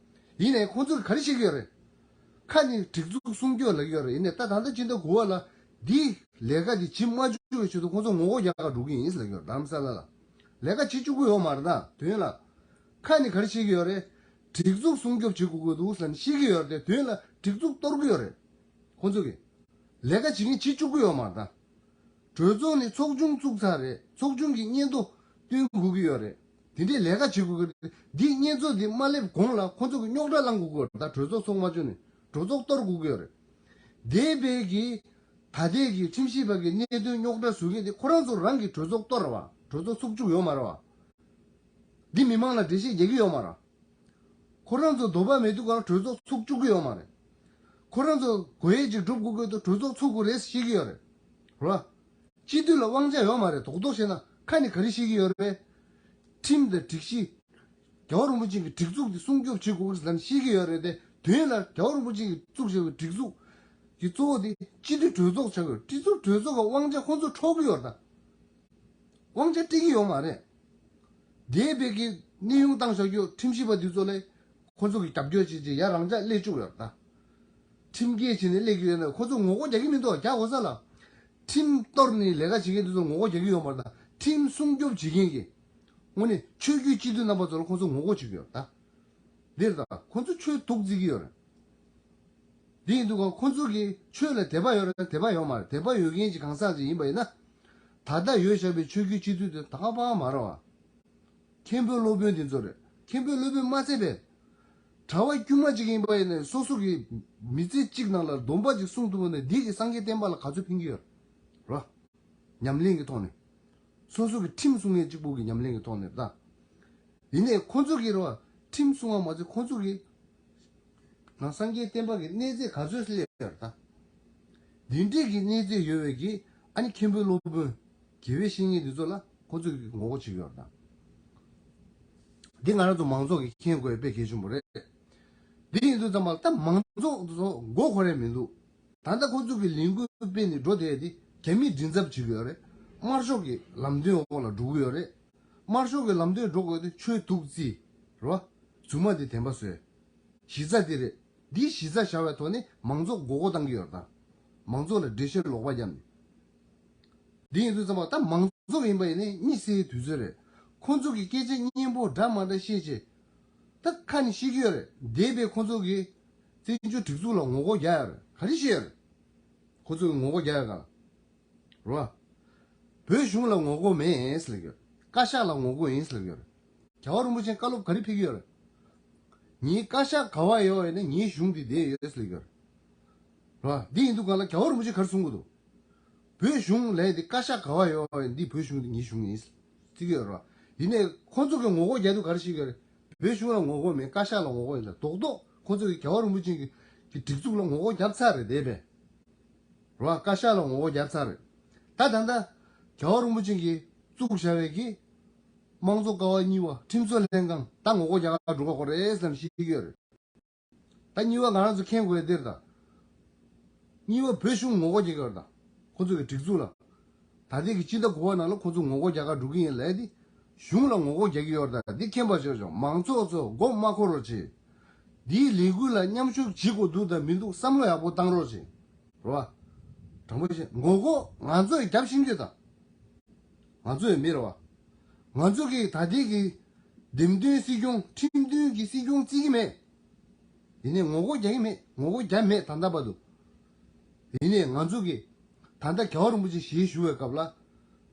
ཡིན་ནའི་ཁོང་ཚོས་ག་རེ་བཤད་ཀྱི་ཡོད་རེད། ཁ་ནས་སྒྲིག་འཛུགས་སྲུང་སྐྱོབ་ལབ་ཀྱི་ཡོད་རེད། ཡིན་ནའི་ད་ད་ལྟ་སྤྱི་ཟླ་དགུ་པ་ལ་འདི་ལས་ཀ་འདི་བྱེད་མ་བཅུག་པའི་ཆེད་དུ་ཁོང་ཚོ་ངོ་རྒོལ་རྒྱག་ག་འགྲོ་གི་ཡིན་ཟེར་ལབ་ཀྱི་ཡོད་རེད། རྡ་རམ་ས་ལ་ལ་ལས་ཀ་བྱེད་བཅུག་གི་ཡོད་མ་རེད། ད་དོན་ལ་ཁ་ནས་ག་རེ་བཤད་ཀྱི་ཡོད་རེད། སྒྲིག་འཛུགས་སྲུང་སྐྱོབ་བྱེད་དགོས་ཀྱི་འདུག་ཟེར་ནས་བཤད་ཀྱི་ཡོད་རེད་དེ་དོན་ལ་སྒྲིག་འཛུགས་གཏོར་གྱི་ཡོད་རེད། ཁོང་ཚོ་གིས་ལས་ཀ་བྱེད་མཁན་བྱེད་བཅུག་གི་ཡོད་མ་རེད་ད། གྲོས་ཚོགས་ནས་ཚོགས་ཆུང་བཙུགས་ཚར་རེད། ཚོགས་ཆུང་གིས་སྙན་ཐོ་བཏོན་དགོས་ཀྱི་ཡོད་རེད། དེ་འདྲའི་ལས་ཀ་བྱེད་དགོས་ཀྱི་རེད། འདིའི་སྙན་ཐོ་འདི་མ་སླེབས་གོང་ལ་ཁོང་ཚོ་གི་རྙོག་དྲ་བསླང་དགོས་ཀྱི་ཡོད་རེད། ད་གྲོས་ཚོགས་ཚོགས་མ་བཅུག་ནས་གྲོས་ཚོགས་གཏོར་དགོས་ཀྱི་ཡོད་རེད། འདས་པའི་གི་ད་ལྟའི་གི་ཁྲིམས་ཞིབ་པ་གི་གནད་དོན་རྙོག་དྲ་བཟོ་མཁན་དེ་ཁོ་རང་ཚོ་རང་གི་གྲོས་ཚོགས་གཏོར་བ། གྲོས་ཚོགས་ཚུགས་བཅུག་ཡོད་མ་རེད་བ། འདི་མི་མང་ལ་འགྲེལ་བཤད་རྒྱག་གི་ཡོད་མ་རེད། ཁོ་རང་ཚོ་འདོད་པ་མེད་དུས་གང་གྲོས་ཚོགས་ཚུགས་བཅུག་གི་ཡོད་མ་རེད། ཁོ་རང་ཚོ་དགོས་ཡས་ཅིག་སྒྲུབ་དགོས་ཀྱི་འདུག་གྲོས་ཚོགས་ཚུགས་དགོས་རེད་ཟེར་བཤད་ཀྱི་ཡོད་རེད། རེད་བ། སྤྱི་འཐུས་ལ་དབང་ཆ་ཡོད་མ་རེད། རྡོག་རྡོག་བཤད་ན་ཁ་ནས་ག་རེ་བཤད་ཀྱི་ཡོད་རེད་པས། ཁྲིམས་དང་སྒྲིག་གཞི། རྒྱལ་བ་རིན་པོ་ཆེ་གི་སྒྲིག་འཛུགས་དེ་སྲུང་སྐྱོབ་བྱེད་དགོས་ཟེར་ནས་བཤད་ཀྱི་ཡོད་རེད་དེ། དོན་ལ་རྒྱལ་བ་རིན་པོ་ཆེ་གིས་བཙུགས་བཞག་པའི་སྒྲིག་འཛུགས་ཀྱི་གཙོ་བོ་དེ་སྤྱི་འཐུས་གྲོས་ཚོགས་ཆགས་ཡོད། སྤྱི་འཐུས་གྲོས་ཚོགས་ཀྱི་དབང་ཆ་ཁོང་ཚོ་འཕྲོག་གི་ཡོད་རེད་ད། དབང་ཆ་སྤྲད་ཀྱི་ཡོད་མ་རེད། འདས་པའི་གི་གནས་དབྱུང་བཏང་བཞག་རྒྱུ་ཁྲིམས་ཞིབ་པ་འདི་ཚོ་ལས་ཁོ་ཚོ་གི་རྒྱབ་སྐྱོར་བྱེད་ཅིག་ཡ་རང་འཇགས་སླེབས་བཅུག་ཡོད་ད། ཁྲིམས་འགལ་བྱས་ནས་སླེབས་ཀྱི་ཡོད་ན་ཁོ་ཚོ་ངོ་རྒོལ་རྒྱག་གི་མི་འདུག་རྒྱག་དགོས་ས་ལ། ཁྲིམས་གཏོར་ནས་ལས་ཀ་བྱེད་མཁན་འདི་ཚོ་ངོ་རྒོལ་རྒྱག་གི་ཡོད་མ་རེད་ད། ཁྲིམས་སྲུང་སྐྱོབ་བྱེད་མཁན་གྱི་དངོས་གནས་ཆོས་བརྒྱུད་སྤྱི་འཐུས་རྣམ་པ་ཚོ་ལ་ཁོ་ཚོ་ངོ་རྒོལ་བྱེད་ཀྱི་ཡོད་ད། འདིར་ད་ཁོ་ཚོ་ཆོས་སྡུག་བརྩི་གི་ཡོད་རེད། འདི་ཡིན་དུས་ཀ་ཁོ་ཚོ་གིས་ཆོས་ལ་དད་པ་ཡོད་རེད་དད་པ་ཡོད་མ་རེད། དད་པ་ཡོད་མཁན་གྱི་གང་ཟག་ཅིག་ཡིན་པ་ཡིན་ན། ད་ལྟ་ཡོད་བཞག་པའི་ཆོས་བརྒྱུད་སྤྱི་འཐུས་དེ་ད་ག་པ་མ་རེད་བ། མཁན་པོའི་སློབ་དཔོན་དེ་ཚོ་རེད། མཁན་པོའི་སློབ་དཔོན་མ་ཚད་པས། གྲྭ་པ་དཀྱུས་མ་ཅིག་ཡིན་པ་ཡིན་ན་སོ་སོ་གི་མི་ཚེ་གཅིག་ནང་ལ་སྡོམ་པ་ཅིག་སྲུང་ཐུབ་པ་ན་འདི་གི་སངས་རྒྱས་བསྟན་པ་ལ་ག་ཚོད་ཕན་གྱི་ཡོད་རེད། ཉམས་ལེན་གྱི་ཐོག་ནས། སོ་སོ་གི་ཁྲིམས་སྲུང་མཁན་གཅིག་པུ་གི་ཉམས་ལེན་གྱི་ཐོག་ནས་ད། ཡིན་ནའི་ཁོང་ཚོ་གིས་རེད་བ། ཁྲིམས་སྲུང་བ་མ་ཚད་ཁོང་ཚོ་གིས་ང་སངས་རྒྱས་བསྟན་པ་གི་གནས་ཚད་ག་ཚོད་སླེབས་ཡོད་རེད་ད། འདི་འདྲས་ཀྱི་གནས་ཚད་ཡོད་པའི་གི་ཨ་ནི་མཁན་པོའི་སློབ་དཔོན་དགེ་བའི་བཤེས་གཉེན་འདི་ཚོ་ལ་ཁོང་ཚོ་གིས་ངོ་རྒོལ་བྱེད་ཀྱི་ཡོད་རེད་ད། འདི་ང་རང་ཚོ་མང་ཚོགས་ཀྱིས་མཁྱེན་དགོས་པའི་དཔེ་གལ་ཆེན་པོ་རེད། འདི་ཡིན་དུས་ཙམ་པ་ད་མང་ཚོགས་ཚོ་མགོ་འཁོར་ཡ་མི་འདུག་ད་ལྟ་ཁོ་ཚོ་གི་ལས་འགུལ་སྤེལ་ནས་འགྲོ་བསྡད་དེ་རྒྱ་མིས་མགྲིན་ཚབ་བྱེད་ཀྱི་ཡོད་རེད། དམར་ཤོག་གི་ལམ་སྟོན་འོག་ལ་འགྲོ་གི་ཡོད་རེད། དམར་ཤོག་གི་ལམ་སྟོན་འགྲོ་དགོས་དེ་ཆོས་དུག་རྩི་རོ། རྫུན་མ་དེ་བདེན་པ་བཟོས། གཞི་རྩ་དེ་རེད། འདིའི་གཞི་རྩ་བཞག་པའི་ཐོག་ནས་མང་ཚོགས་མགོ་སྐོར་བཏང་གི་ཡོད་རེད་ད། མང་ཚོགས་ལ་འགྲེལ་བཤད་ལོག་པ་བརྒྱབ་ནས། འདི་ཡིན་དུས་ཙམ་པ་ད་མང་ཚོགས་ཡིན་པ་ཡིན་ནའི་གཉིད་སད་དུས་ཚོད་རེད། ཁོང་ཚོ་གི་སྐད་ཆ་སྙན་པོ་འདྲ་མ་འདྲ་བཤད་བྱས། ད་ཁ་ནས་བཤད་ཀྱི་ཡོད་རེད། འདས་པའི་ཁོང་ཚོ་གི་བཙན་བྱོལ་སྒྲིག་འཛུགས་ལ་ངོ་རྒོལ་རྒྱག་ཡ་རེད། ག་རེ་བཤད་ཡ་རེད། ཁོང་ཚོ་གི་ངོ་རྒོལ་རྒྱག་ཡ་ག་ལ། རོ། བོད་གཞུང་ལ་ངོ་རྒོལ་མེད་ཟེར་ལབ་ཀྱི་ཡོད་རེད། བཀའ་ཤག་ལ་ངོ་རྒོལ་ཡིན་ཟེར་ལབ་ཀྱི་ཡོད་རེད། རྒྱལ་བ་རིན་པོ་ཆེ་བཀའ་སློབ་ག་རེ་ཕེབས་ཀྱི་ཡོད་རེད། ངའི་བཀའ་ཤག་ག་བ་ཡོད་ཡོད་ན་ངའི་གཞུང་འདི་བསྡད་ཡོད་ཟེར་ལབ་ཀྱི་ཡོད་རེད། རོ། འདི་ཡིན་དུས་ག་ལ་རྒྱལ་བ་རིན་པོ་ཆེ་ག་རེ་གསུང་གི་འདུག་བོད་གཞུང་ལས་དེ་བཀའ་ཤག་ག་བ་ཡོད་ཡོད་འདི་བོད་གཞུང་འདི་ངའི་གཞུང་ཡིན་ཟེར་གྱི་ཡོད་རེད། ཡིན་ནའི་ཁོང་ཚོ་གི་ངོ་རྒོལ་རྒྱག་དུས་ག་རེ་བཤད་ཀྱི་ཡོད་རེད། བོད་གཞུང་ལ་ངོ་རྒོལ་མེད། བཀའ་ཤག་ལ་ངོ་རྒོལ་ཡིན་ལ་རྡོག་རྡོག་ཁོང་ཚོ་གི་རྒྱལ་བ་རིན་པོ་ཆེ་གི་གི་སྒྲིག་འཛུགས་ལ་ངོ་རྒོལ་རྒྱབ་ཚར་རེད་དེ་བས། རོ། བཀའ་ཤག་ལ་ངོ་རྒོལ་རྒྱབ་ཚར་རེད། ད་ད་ལྟ་རྒྱལ་བ་རིན་པོ་ཆེ་གིས་བཙུགས་བཞག་པའི་གི་དམངས་གཙོ་ཀ་བ་གཉིས་པ་ཁྲིམས་བཟོ་ལྷན་ཁང་ད་ངོ་རྒོལ་རྒྱག་ག་འགྲོ་ག་ཁོ་རེད་བསམ་ཤེས་ཀྱི་ཡོད་རེད། ད་གཉིས་པ་ང་རང་ཚོ་མཁྱེན་དགོས་འདིར་ད། གཉིས་པ་བོད་གཞུང་ངོ་རྒོལ་རྒྱག་གི་ཡོད་རེད་ད། ཁོ་ཚོ་གི་སྒྲིག་འཛུགས་ལ། ད་ལྟའི་གི་སྤྱི་ཟླ་དགུ་པ་ནང་ལ་ཁོ་ཚོ་ངོ་རྒོལ་རྒྱག་ག་འགྲོ་གི་ཡིན་ལབ་དེ། གཞུང་ལ་ངོ་རྒོལ་རྒྱག་གི་ཡོད་རེད་ད། འདི་མཁྱེན་པ་ཆོས་ཆོས་མང་ཚོགས་ཚོ་མགོ་མ་འཁོར་རོགས་བྱེད། འདིའི་ལས་འགུལ་ལ་མཉམ་ཞུགས་བྱེད་དགོས་འདུག་དང་མི་འདུག་བསམ་བློ་ཡག་པོ་བཏང་རོགས་བྱེད། རོ། དྲང་པོ་བཤད་ངོ་རྒོལ་ང་ཚོ་ཡི་རྒྱབ་ཤིང་རྒྱུ་དང་། ང་ཚོ་ཡི་མི་རེད་བ། ང་ཚོ་གི་ད་ལྟའི་གི་འདེམས་ཐོན་སྲིད་སྐྱོང་ཁྲིམས་མཐུན་གྱི་སྲིད་སྐྱོང་བརྩི་གི་མེད། ཡིན་ནའི་ངོ་རྒོལ་རྒྱག་གི་མེད། ངོ་རྒོལ་རྒྱག་མེད་ད་ལྟ་བར་དུ། ཡིན་ནའི་ང་ཚོ་གི་ད་ལྟ་རྒྱལ་བ་རིན་པོ་ཆེ་ཞལ་བཞུགས་པའི་སྐབས་ལ།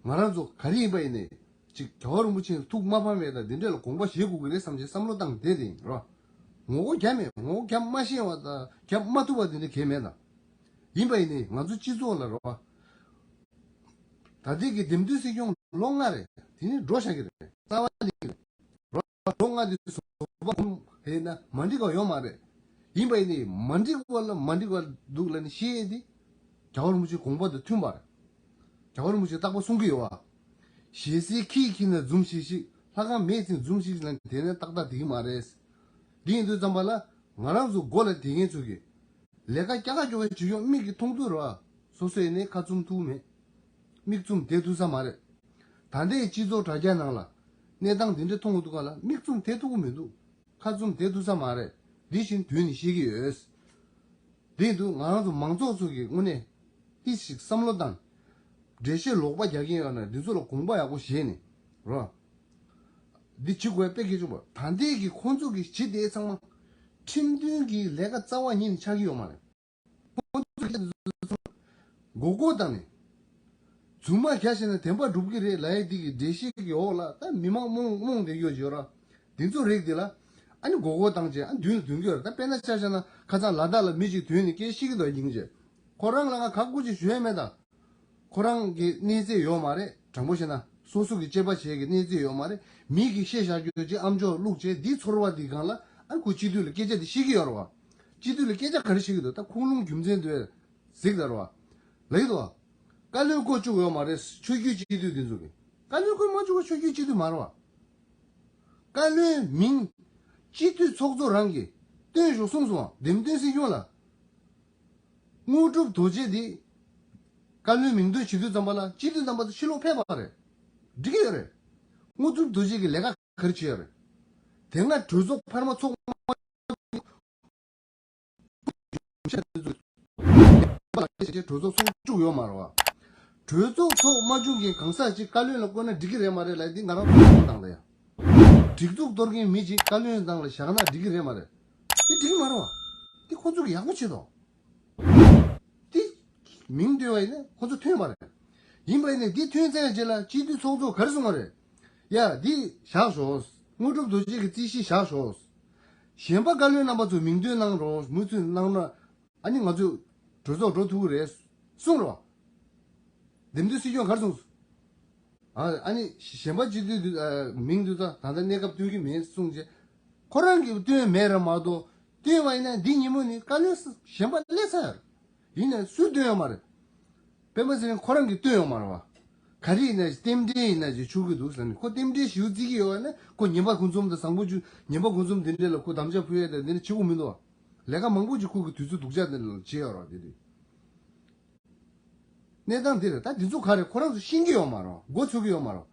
ང་རང་ཚོ་ག་རེ་ཡིན་པ་ཡིན་ནའི། ཅིག་རྒྱལ་བ་རིན་པོ་ཆེ་ཐུགས་མ་ཕམ་པའི་དང་འདི་འདྲ་ལ་དགོངས་པ་བཞེས་དགོས་ཀྱི་རེད་བསམ་བྱས་བསམ་བློ་བཏང་བསྡད་དེ་ཡིན་རོ། ངོ་རྒོལ་རྒྱག་མེད། ངོ་རྒོལ་རྒྱག་མ་ཤེས་པ་དང་རྒྱག་མ་ཐུབ་པ་འདི་འདྲ་གང་ཡང་མེད་ད། ཡིན་པ་ཡིན་ནའི་ང་ཚོ་སྤྱི་ཚོགས་ལ་རོ། ད་ལྟའི་གི་འདེམས་ཐོན་སྲིད་སྐྱོང་ལོ་ལྔ་རེད། དེ་ནི་འགྲོ་བཞག་གི་རེད། རྩ་བ་ནས་རོ། ལོ་ལྔ་དེ་བཟོ་པ་གོམ་ཧེ་ན་མ་འགྲིག་པ་ཡོད་མ་རེད། ཡིན་པ་ཡིན་ནའི་མ་འགྲིག་པ་ལ་མ་འགྲིག་པ་འདུག་ལ་ནི་ཤེས་ཡས་དེ། རྒྱལ་བ་རིན་པོ་ཆེའི་དགོངས་པ་དང་མཐུན་པ་རེད། རྒྱལ་བ་རིན་པོ་ཆེས་རྟག་པར་གསུང་གི་ཡོད་བ། ཞལ་ཟས་ཁྱིས་ཁྱིས་ན་འཛུམ་ཤིག་ཤིག་ལྷ་ཁང་མེད་ཚེ་འཛུམ་ཤིག་ལ་དེ་ནས་ཏག་ཏག་བསྡད་ཀྱི་མ་རེད། འདི་ཡིན་དུས་ཙམ་པ་ལ་ང་རང་ཚོ་མགོ་ལ་བསྡད་མཁན་ཚོ་གིས། ལས་ཀ་རྒྱག་ག་རྒྱུག་ག་བྱེད་ཡོང་མིག་གིས་མཐོང་ཐུབ་རེད་བ། སོ་སོ་ཡིན་ནའི་ཁ་བཙུམ་ཐུབ་མེད། མིག་བཙུམ་བསྡད་ཐུབ་ས་མ་རེད། ད་ལྟའི་སྤྱི་ཚོགས་དྲ་རྒྱ་ནང་ལ་གནས་སྟངས་འདི་འདྲ་མཐོང་གི་འདུག་ག་ལ་མིག་བཙུམ་བསྡད་ཐུབ་ཀྱི་མི་འདུག་ཁ་བཙུམ་བསྡད་ཐུབ་ས་མ་རེད། འདི་བཞིན་དུས་ནས་ཤེས་ཀྱི་ཡོད། འདི་འདུག་ང་རང་ཚོ་མང་ཚོགས་ཚོ་གི་དངོས་གནས་ཏིག་ཞིག་བསམ་བློ་བཏང་། འགྲེལ་བཤད་ལོག་པ་རྒྱག་གིན་ཡོད་ན་འདི་ཚོ་ལ་དགོངས་པ་ཡག་པོ་བཞེས་ནས་རོ། འདི་བྱེད་དགོས་དཔེ་སྐད་ཆུང་པོ་ད་ལྟའི་གི་ཁོང་ཚོ་གི་བྱེད་དེ་ཚང་མ་ཁྲིམས་མཐུན་གྱི་ལས་ཀ་རྩ་བ་ཉིད་ནས་ཆགས་ཀྱི་ཡོད་མ་རེད། ཁོང་ཚོ་གི་མགོ་སྐོར་བཏང་ནས་རྫུན་མ་རྒྱག་བྱས་ན་བདེན་པ་འགྲུབ་ཀྱི་རེད་ལབ་ཡས་འདི་གི་འགྲེལ་བཤད་ཀྱི་འོག་ལ་ད་མི་མང་རྨོངས་རྨོངས་བསྡད་ཡོད་ཡོད་ར། འདི་ཚོ་རིགས་འདི་ལ་ཨ་ནི་མགོ་སྐོར་བཏང་བྱས་ཨ་མདུན་ལ་འདོན་གྱི་ཡོད་ར། ད་དཔེར་ན་ཆ་བཞག་ན་ཁ་སང་ལ་དྭགས་ལ་མི་གཅིག་ཐོན་ནས་སྐད་བཤད་ཀྱི་འདུག་སྙིང་རྗེ། ཁོ་རང་ལ་ང་ག་དགོས་ཅིག་ཞུ་ཡས་མེད་ད། ཁོ་རང་གི་གནས་ཚད་ཡོད་མ་རེད། དྲང་པོ་བཤད་ན་སོ་སོ་གི་དཔྱད་པ་བྱེད་ཀྱི་གནས་ཚད་ཡོད་མ་རེད། མི་གིས་བཤད་བཞག་རྒྱུ་ཅིག་ཨམ་ཅོག་བླུགས་བྱས་འདི་ཚོར་བ་འདི་སྒང་ལ་ཨ་ཁུ་སྤྱི་འཐུས་ལ་སྐད་ཆ་འདི་བཤད་ཀྱི་ཡོད་རེད་བ། སྤྱི་འཐུས་ལ་སྐད་ཆ་ག་རེ་བཤད་ཀྱི་འདུག་ད་ཁུངས་ལུང་རྒྱུ་མཚན་འདུག་གཟིགས་ད་རེད་བ། ལེགས་འདུག་བ། བཀའ་བློན་བསྐོ་བཅུག་ཡོད་མ་རེད། ཆོས་བརྒྱུད་སྤྱི་འཐུས་འདི་ཚོ་གི་བཀའ་བློན་བསྐོ་མ་བཅུག་པ་ཆོས་བརྒྱུད་སྤྱི་འཐུས་མ་རེད་བ། བཀའ་བློན་མིང་སྤྱི་འཐུས་ཚོགས་གཙོ་རང་གིས་བཏོན་ཞོག་གསུངས་སོང་བ། འདེམས་ཐོན་སྲིད་སྐྱོང་ལ། དངོས་གྲུབ་རྡོ་རྗེ་འདི་བཀའ་བློན་མིང་འདོན་བྱེད་དུས་ཙམ་པ་ལ་སྤྱི་འཐུས་རྣམ་པ་ཚོ་ཕྱི་ལོགས་ཕེབས་པ་རེད། འགྲིག་གི་ཡོད་རེད། དངོས་གྲུབ་རྡོ་རྗེ་གི་ལས་ཀ་ག་རེ་བྱས་ཡོད་རེད། དེ་སྔ་གྲོས་ཚོགས་འཕར་མ་ཚོགས་མ་གྲོས་ཚོགས་ཚོགས་བཅུག་ཡོད་མ་རེད་བ། གྲོས་ཚོགས་ཚོགས་མ་བཅུག་མཁན་གང་ཟག་ཅིག་བཀའ་བློན་ལ་བསྐོས་ན་འགྲིག་གི་རེད་མ་རེད་ལབ་འདི་ང་རང་ཚོ་བསམ་བློ་བཏང་ལ་ཡ། སྒྲིག་འཛུགས་གཏོར་མཁན་མི་གཅིག་བཀའ་བློན་སྒང་ལ་བཞག་ན་འགྲིག་གི་རེད་མ་རེད། འདི་འགྲིག་གི་མ་རེད་བ། འདི་ཁོ་ཚོ་གི་ཡག་པོ་བྱེད་དོ། དེ་མིང་འདོན་པ་ཡིན་ན་ཁོ་ཚོ་ཐོན་པ་རེད། ཡིན་པ་ཡིན་ནའི་འདི་ཐོན་ཚར་རྗེས་ལ་སྤྱི་འཐུས་ཚོགས་གཙོ་ག་རེ་གསུངས་པ་རེད། ཡ་འདི་བཞག་ཤོག་དངོས་གྲུབ་རྡོ་རྗེ་གི་རྩིས་གཞི་བཞག་ཤོག་གཞན་པ་བཀའ་བློན་རྣམ་པ་ཚོ་མིང་འདོན་གནང་རོགས། མུ་མཐུད་གནང་ན་ཨ་ནི་ང་ཚོས་གྲོས་ཚོགས་འགྲོ་ཐུབ་ཀྱི་རེད་གསུངས་རོགས། འདེམས་ཐོན་སྲིད་སྐྱོང་ག་རེ་གསུངས། ཨ་ཨ་ནི་གཞན་པ་སྤྱི་འཐུས་དུ་ཨ་མིང་དུ་ད་ད་ལྟ་གནས་སྐབས་སྟོན་གྱི་མེད་གསུངས་རྗེས། ཁོ་རང་གིས་བཏོན་མེད་ར་མ་གཏོགས། བཏོན་པ་ཡིན་ན་འདི་ཉིན་མོ་ནི་བཀའ་བློན་གཞན་པ་སླེབས་ས་ཡོད། ཡིན་ན་སུས་བཏོན་ཡོད་མ་རེད། པད་མ་ཚེ་རིང་ཁོ་རང་གིས་བཏོན་ཡོད་མ་རེད་བ། ག་རེ་ཡིན་ན་རྟེན་འབྲེལ་ཡིན་ན་ཅིག་ཆོག་གི་འདུག་ཟེར་ནས། ཁོ་རྟེན་འབྲེལ་ཞེ་པོ་བརྩི་གི་ཡོད་ན་ཁོ་ཉན་པ་དགུ་འཛོམས་དང་བཟང་པོ་བཅུ། ཉན་པ་དགུ་འཛོམས་འདི་འདྲ་ལ་ཁོ་དམ་བཅའ་ཕུལ་ཡས་དང་འདི་འདྲ་བྱེད་དགོས་མི་འདུག་བ། ལས་ཀ་མང་པོ་ཅིག་ཁོ་གི་དུས་ཚོད་སྡུག་ཅག་འདི་ལ་བྱེད་ཡོད་རེད་དེ་དུས། གནས་སྟངས་འདི་རེད། ད་འདི་ཚོ་ག་རེ་ཁོ་རང་ཚོ་ཤེས་ཀྱི་ཡོད་མ་རེད། མགོ་ཚོད་ཀྱི་ཡོད་མ་རེད།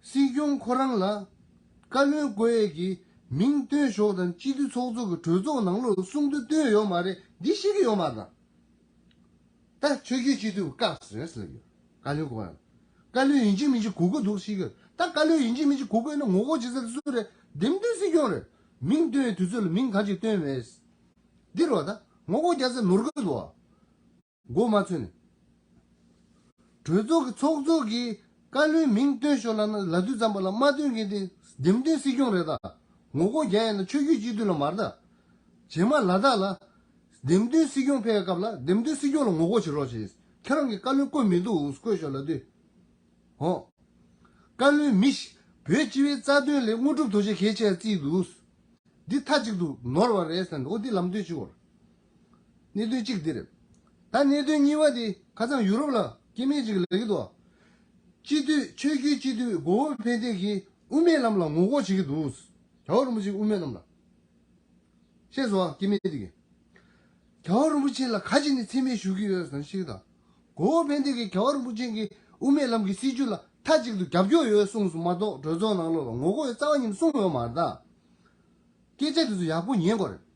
སྲིད་སྐྱོང་ཁོ་རང་ལ་བཀའ་བློན་བསྐོ་ཡས་ཀྱི་མིང་བཏོན་ཞོག་དང་སྤྱི་འཐུས་ཚོགས་གཙོ་གི་གྲོས་ཚོགས་ནང་ལོགས་གསུང་དུ་བཏོན་ཡོད་མ་རེད། འདི་ཤེས་ཀྱི་ཡོད་མ་རེད། ད་ད་ཆོས་བརྒྱུད་སྤྱི་འཐུས་བཀག་ཟེར་ཟེར་གྱི་བཀའ་བློན་གོ་ཡང་། བཀའ་བློན་ཡིན་གཅིག་མིན་གཅིག་དགོས་ཀྱི་འདུག་ཤེས་ཀྱི་ཡོད། ད་བཀའ་བློན་ཡིན་གཅིག་མིན་གཅིག་དགོས་ཀྱི་ཡོད་ན་ངོ་རྒོལ་བྱེད་ས་དེ་སུ་རེད། འདེམས་ཐོན་སྲིད་སྐྱོང་རེད། མིང་བཏོན་ཡས་དུས་ཚོད་ལ་མིང་གང་ཅིག་བཏོན་མེད། འདི་རོ་ད་ངོ་རྒོལ་རྒྱག་ས་ནོར་གྱི་འདུག་བ། མགོ་མ་ཚོས་ནས། གྲོས་ཚོགས་ཀྱི་ཚོགས་གཙོ་གིས་བཀའ་བློན་མིང་བཏོན་ཤོག་ལབ་ན་ལབ་དུས་ཙམ་པ་ལ་མ་བཏོན་མཁན་དེ་འདེམས་ཐོན་སྲིད་སྐྱོང་རེད་ད། ངོ་རྒོལ་རྒྱག་ཡས་ན་ཆོས་བརྒྱུད་སྤྱི་འཐུས་ལ་མ་རེད་ད། རྗེས་མ་ལ་དྭགས་ལ་འདེམས་ཐོན་སྲིད་སྐྱོང་ཕེབས་པའི་སྐབས་ལ་འདེམས་ཐོན་སྲིད་སྐྱོང་ལ་ངོ་རྒོལ་བྱེད་རོགས་བྱེད། ཁྱེད་རང་གིས་བཀའ་བློན་བསྐོས་མི་འདུག་བསྐོས་ཤོག་ལབ་དུས། ཧོ། བཀའ་བློན་མི་ཞིག་བོད་སྤྱི་པའི་རྩ་དོན་ལས་དངོས་གྲུབ་རྡོ་རྗེ་གལ་ཆེ་བརྩིས་འདུག་འདི་མཐའ་གཅིག་ཏུ་ནོར་བ་རེད་ཟེར་ནས། འོ་འདི་ལམ་སྟོན་ཞུ་བར། གནད་དོན་གཅིག་འདི་རེད། ད་གནད་དོན་གཉིས་པ་དེ་ཁ་སང་ཡུ་རོབ་ལ་སྐྱེ་དམན་ཅིག་ལབ་ཀྱི་འདུག་སྤྱི་འཐུས་ཆོས་བརྒྱུད་སྤྱི་འཐུས་གོ་བོ་ཕན་བདེ་གིས་དབུ་མའི་ལམ་ལ་ངོ་རྒོལ་བྱེད་ཀྱི་འདུག་རྒྱལ་བ་རིན་པོ་ཆེ་དབུ་མའི་ལམ་ལ། ཤེས་སོང་ཨ། སྐྱེ་དམན་དེ་གིས། རྒྱལ་བ་རིན་པོ་ཆེ་ལ་ག་ཅི་ནས་མཚན་སྨད་ཞུ་གི་ཡོད་ཟེར་ན་ཤེས་ཀྱི་དང་། གོ་བོ་ཕན་བདེ་གིས་རྒྱལ་བ་རིན་པོ་ཆེ་གི་དབུ་མའི་ལམ་གྱི་སྲིད་བྱུས་ལ་མཐའ་གཅིག་ཏུ་རྒྱབ་སྐྱོར་ཡོད་གསུངས་སོང་མ་གཏོགས་གྲོས་ཚོགས་ནང་ལོགས་ལ་ངོ་རྒོལ་ཡོད་རྩ་བ་ཉིད་ནས་གསུངས་ཡོད་མ་རེད་ད། སྐད་ཆ་དེ་ཚོ་ཡག་པོ་ཉན་དགོས་རེད།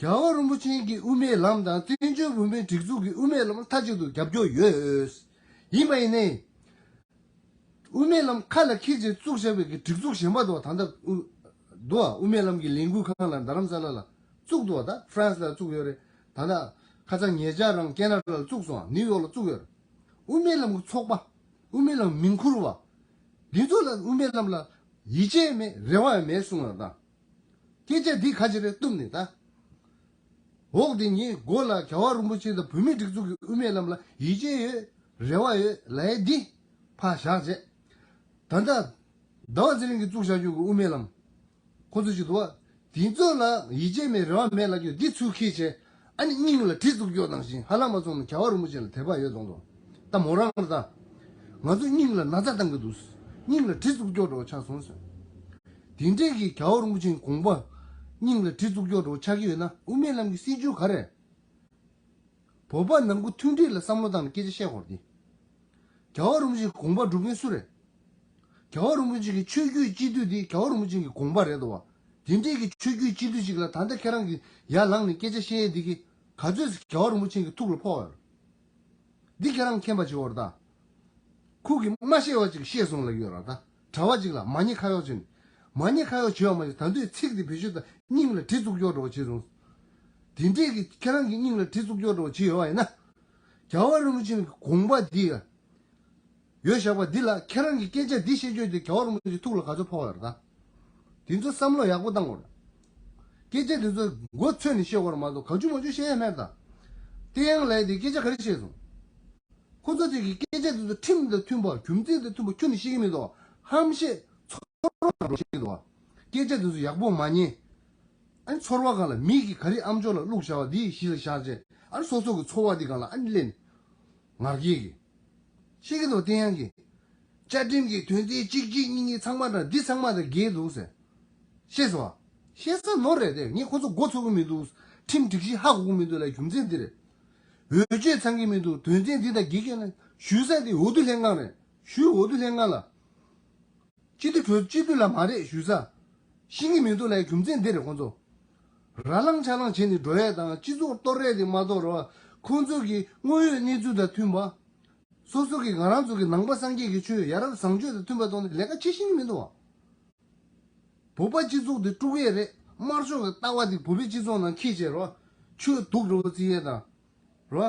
རྒྱལ་བ་རིན་པོ་ཆེ་གི་དབུ་མའི་ལམ་དང་བཙན་བྱོལ་བོད་མིའི་སྒྲིག་འཛུགས་ཀྱི་དབུ་མའི་ལམ་ལ་མཐའ་གཅིག་ཏུ་རྒྱབ་སྐྱོར་ཡོད། ཡིན་པ་ཡིན་ནའི། དབུ་མའི་ལམ་ཁ་ལ་འཁྱེར་བྱས་བཙུགས་བཞག་པའི་གི་སྒྲིག་འཛུགས་གཞན་པ་འདུག་ད་ལྟ་དབུ་འདུག་བ། དབུ་མའི་ལམ་གྱི་ལས་འགུལ་ཁང་ལ་རྡ་རམ་ས་ལ་ལ་བཙུགས་འདུག་བ། ད་ཧྥ་རན་སི་ལ་བཙུགས་ཡོད་རེད། ད་ལྟ་ཁ་སང་ཉེ་ཆར་རང་ཁེ་ན་ཌ་ལ་བཙུགས་སོང་བ། ནིའུ་ཡོག་ལ་བཙུགས་ཡོད་རེད། དབུ་མའི་ལམ་གྱི་ཚོགས་པ། དབུ་མའི་ལམ་མིང་ཁུར་བ། འདི་ཚོ་ལ་དབུ་མའི་ལམ་ལ་ཡིད་ཆེས་མེད་རེ་བ་ཡང་མེད་གསུངས་ཡོད་ད། སྐད་ཆ་འདི་ག་ཅི་རེད་བཏུབ་ནས་ད། འོག་དེ་ཉིད་མགོ་ལ་རྒྱལ་བ་རིན་པོ་ཆེ་དང་བོད་མིའི་སྒྲིག་འཛུགས་ཀྱི་དབུ་མའི་ལམ་ལ་ཡིད་ཆེས་ཡོད། རེ་བ་ཡོད་ལབ་ཡས་འདི་ཕར་བཞག་བྱས། ད་ལྟ་ཟླ་བ་ཚེ་རིང་གིས་བཙུགས་བཞག་རྒྱུ་གི་དབུ་མའི་ལམ། ཁོ་ཚོ་ཅིག་འདུག་བ། དེ་ཚོ་ལ་ཡིད་ཆེས་མེད་རེ་བ་མེད་ལབ་རྒྱུ་འདི་ཚུར་ཁྱེར་བྱས། ཨ་ནི་སྙིང་ལ་གྲི་བཙུགས་རྒྱུ་ནང་བཞིན་ཧ་ལམ་མ་སོང་ན་རྒྱལ་བ་རིན་པོ་ཆེ་ལ་དད་པ་ཡོད་མདོག་མདོག་ད་མོ་རང་ལ་ད། ང་ཚོ་སྙིང་ལ་ན་ཚ་བཏང་གི་འདུག་སྙིང་ལ་གྲི་བཙུགས་རྒྱུ་འདྲ་བོ་ཆགས་སོང་ཟེར། དེ་འདྲས་ཀྱི་རྒྱལ་བ་རིན་པོ་ཆེའི་དགོངས་པ་སྙིང་ལ་གྲི་བཙུགས་རྒྱུ་འདྲ་བོ་ཆགས་ཀྱི་ཡོད་ན་དབུ་མའི་ལམ་གྱི་སྲིད་བྱུས་ག་རེ། བོད་པ་ནང་ཁུལ་མཐུན་སྒྲིལ་ལ་བསམ་བློ་བཏང་ནས་སྐད་ཆ་བཤད་དགོས་རེད་དེ། རྒྱལ་བ་རིན་པོ་ཆེའི་དགོངས་པ་སྒྲུབ་མཁན་སུ་རེད། རྒྱལ་བ་རིན་པོ་ཆེ་གི་ཆོས་བརྒྱུད་སྤྱི་འཐུས་འདི་རྒྱལ་བ་རིན་པོ་ཆེ་གི་དགོངས་པ་རེད་དོ། དེ་འདྲས་ཀྱི་ཆོས་བརྒྱུད་སྤྱི་འཐུས་ཤིག་ལ་ད་ལྟ་ཁྱེད་རང་གིས་ཡར་ལངས་ནས་སྐད་ཆ་བཤད་ཡས་འདི་གིས་ག་ཚོད་རྒྱལ་བ་རིན་པོ་ཆེ་གི་ཐུགས་ལ་ཕོག་ཡོད། འདི་ཁྱེད་རང་མཁྱེན་པ་བྱེད་དགོས་རེད་ད། ཁུག་གིས་མ་བཤད་པ་ཅིག་བཤད་སོང་ལབ་ཀྱི་ཡོད་རེད་ད། གྲྭ་པ་ཅིག་ལ་མ་ཉེས་ཁ་གཡོག་བྱས་ནས། མ་ཉེས་ཁ་གཡོག་བྱེད་པ་མ་ཟད་ད་དུང་ཚིག་འདི་བེད་སྤྱོད་ད་སྙིང་ལ་གྲི་བཙུགས་རྒྱུ་འདྲ་བོ་བྱས་སོང་། དེ་འདྲས་ཀྱི་ཁྱེད་རང་གི་སྙིང་ལ་གྲི་བཙུགས་རྒྱུ་འདྲ་བོ་བྱས་ཡོད་པ་ཡིན་ན། རྒྱལ་བ་རིན་པོ་ཆེ་གི་དགོངས་པ་འདི་ཡོད་བཞག་པ་འདི་ལ་ཁྱེད་རང་གི་སྐད་ཆ་འདི་བཤད་རྒྱུ་དེ་རྒྱལ་བ་རིན་པོ་ཆེ་ཐུགས་ལ་ག་ཚོད་ཕོག་ཡོད་རེད་ད། དེ་ཚོ་བསམ་བློ་ཡག་པོ་བཏང་དགོས་རེད། སྐད་ཆ་དེ་ཚོ་མགོ་ཚོས་ནས་བཤད་དགོས་རེད་མ་གཏོགས་གང་བྱུང་མང་བྱུང་བཤད་ཡ་མེད་ད། བསྟན་དབྱངས་ལགས་དེ་སྐད་ཆ་ག་རེ་བཤད་སོང་། ཁོ་ཚོ་དེ་གི་སྐད་ཆ་དེ་ཚོ་ཁྲིམས་དང་མཐུན་པ་རྒྱུ་མཚན་དང་མཐུན་པ་ཁྱོན་ནས་བཤད་ཀྱི་མི་འདུག་ཧམ་བཤད་ཚོར་བ་རང་བཤད་ཀྱི་འདུག་སྐད་ཆ་དེ་ཚོ་ཡག་པོ་མ་ཉན། ཨ་ནི་ཚོར་བ་སྒང་ལ་མི་གིས་ག་རེ་ཨམ་ཅོག་ལ་བླུགས་བཞག་པ་འདི་གཞི་ལ་བཞག་བྱས། ཨ་ནི་སོ་སོ་གི་ཚོར་བ་འདི་སྒང་ལ་ཨ་ནི་གླན། ངར་སྐད་ཀྱིས། ཤེས་ཀྱི་འདུག་བསྟན་དབྱངས་ཀྱིས། བཅའ་ཁྲིམས་ཀྱི་དོན་ཚན་གཅིག་གཅིག་གཉིས་གཉིས་ཚང་མ་དང་འདི་ཚང་མ་དང་འགལ་འདུག་ཟེར། ཤེས་སོང་བ། ཤེས་ས་ནོར་རེད་དེ། ངས་ཁོ་ཚོ་མགོ་ཚོད་ཀྱི་མི་འདུག་ཁྲིམས་སྒྲིག་གཞི་ཧ་གོ་གི་མི་འདུག་ལབ་རྒྱུ་མཚན་འདི་རེད། འོས་ཆོས་ཚང་གི་མི་འདུག་དོན་ཚན་འདི་དང་འགལ་གྱི་ན་ཞུ་ས་དེ་འོས་བསྡུ་ལྷན་ཁང་རེད། ཞུ་འོས་བསྡུ་ལྷན་ཁང་ལ། སྤྱི་འཐུས་གྲོས་སྤྱི་འཐུས་ལ་མ་རེད་ཞུ་ས། ཤེས་ཀྱི་མི་འདུག་ལབ་རྒྱུ་མཚན་འདི་རེད་ཁོང་ཚོ། ར་ལངས་ཆ་ལངས་བྱས་ནས་འགྲོ་ཡས་དང་སྤྱི་ཚོགས་གཏོར་ཡས་དེ་མ་གཏོགས་རོ། ཁོང་ཚོ་གི་དངོས་ཡོད་གནས་ཚུལ་དང་མཐུན་པ། སོ་སོ་གི་ང་རང་ཚོ་གི་ནང་པ་སངས་རྒྱས་ཀྱི་ཆོས་ཡ་རབས་བཟང་སྤྱོད་དང་མཐུན་པ་གཏོང་ནས་ལས་ཀ་བྱེད་ཤེས་ཀྱི་མི་འདུག་བ། བོད་པ་སྤྱི་ཚོགས་འདི་དཀྲུག་ཡས་རེད། དམར་ཤོག་གི་ལྟ་བ་འདི་བོད་པའི་སྤྱི་ཚོགས་ནང་འཁྱེར་བྱས་རོ། ཆོས་སྡུག་འགྲོ་བརྩི་ཡས་དང་། རོ།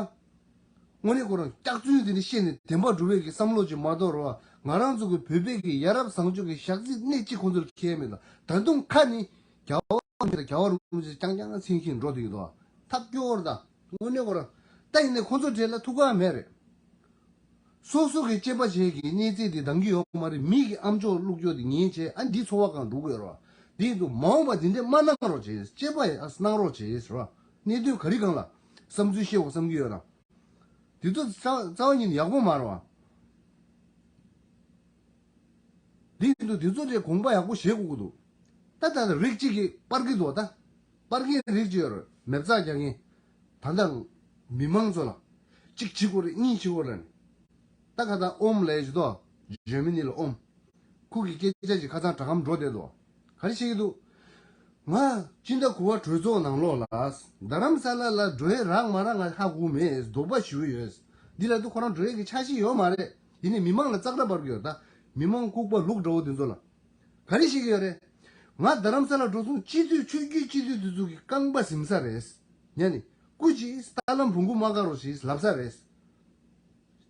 དངོས་གནས་ཁོ་རང་སྐྱག་རྫུན་འདི་ནི་བཤད་ནས་བདེན་པ་སྒྲུབ་པའི་གི་བསམ་བློ་ཅིག་མ་གཏོགས་རོ། ང་རང་ཚོ་གི་བོད་པའི་གི་ཡ་རབས་བཟང་སྤྱོད་ཀྱི་ཞག་རྩི་སྣེ་གཅིག་ཁོང་ཚོར་འཁྱེར་མེད་ལ། ད་དུང་ཁ་ནི་རྒྱལ་བ་རིན་པོ་ཆེ་རྒྱལ་བ་རིན་པོ་ཆེ་རྐྱང་རྐྱང་མཚན་གྱིས་འགྲོ་བསྡད་ཀྱི་འདུག་ཐབས་སྐྱོ་བོར་ད། དངོས་གནས་ཁོ་རང་། ད་ཡིན་ནའི་ཁོང་ཚོ་གྲས་ལ་ཐུགས་ཁག་མེད་རེད། སོ་སོ་གི་གཅེས་པ་བྱས་ཀྱི་གནས་ཚད་དེ་འདང་གི་ཡོད་མ་རེད། མི་གི་ཨམ་ཅོག་བླུགས་རྒྱུ་དེ་ཉན་བྱས། ཨ་འདི་ཚོར་བ་གང་འགྲོ་གི་ཡོད་རེད་བ། འདི་ཡིན་དུས་མ་འོངས་པ་འདི་འདྲས་མ་གནང་རོགས་བྱེད། གཅེས་པ་ཡང་གནང་རོགས་བྱེད་ར། གནད་དོན་ག་རེ་སྒང་ལ་བསམ་ཚུལ་བཤད་དགོས་བསམ་གྱི་ཡོད་ན། དེ་ཚོ་རྩ་རྩ་བ་ཉིད་ནས་ཡག་པོ་མ་རེད་བ། འདི་ཡིན་དུས་དེ་ཚོ་ལས་དགོངས་པ་ཡག་པོ་བཞེས་དགོས་ཀྱི་འདུག་ད་ལྟ་རིགས་གཅིག་གིས་སྤར་གྱི་འདུག་ད་སྤར་མཁན་རིགས་གཅིག་ཡོད་རེད། མེ་བཙའ་རྒྱག་མཁན། ད་ལྟ་མི་མང་ཚོ་ལ་གཅིག་བྱེད་དགོས་རེད། གཉིས་བྱེད་དགོས་རེད། ད་ཁ་སང་ཨོམ་ལབ་ཡས་ཅིག་འདུག་འཇར་མ་ནི་ལ་ཨོམ། ཁོ་གི་སྐད་ཆ་ཅིག་ཁ་སང་དྲ་ཁམས་འགྲོ་བསྡད་འདུག་ག་རེ་བཤད་ཀྱི་འདུག་ང་སྤྱི་ཟླ་དགུ་པ་གྲོས་ཚོགས་ནང་ལོགས་ལ་རྡ་རམ་ས་ལ་ལ་འགྲོ་ཡས་རག་མ་རག་ང་ཧ་གོ་མེད། དོགས་པ་ཞེ་པོ་ཡོད། འདི་ལ་དུ་ཁོ་རང་འགྲོ་ཡས་ཀྱི་འཆར་གཞི་ཡོད་མ་རེད། ཡིན་ནའི་མི་མང་ལ་ཙག་སྒྲ་འབར་གྱི་ཡོད། ད་མི་མང་ལྐུགས་པ་ལུག་འདྲ་བོ་དེ་ཚོ་ལ་ག་རེ་བཤད་ཀྱི་ཡོད་རེད། ང་རྡ་རམ་ས་ལ་འགྲོ་སོང་། སྤྱི་འཐུས་ཆོས་བརྒྱུད་སྤྱི་འཐུས་དེ་ཚོ་གི་རྐང་པ་ཟིན་ས་རེད། ཡ་ནི་སྐུ་མཁྱེན་རྟ་ལམ་བོང་ཀུ་མ་བཀག་རོགས་ཞེས་ལབ་ས་རེད།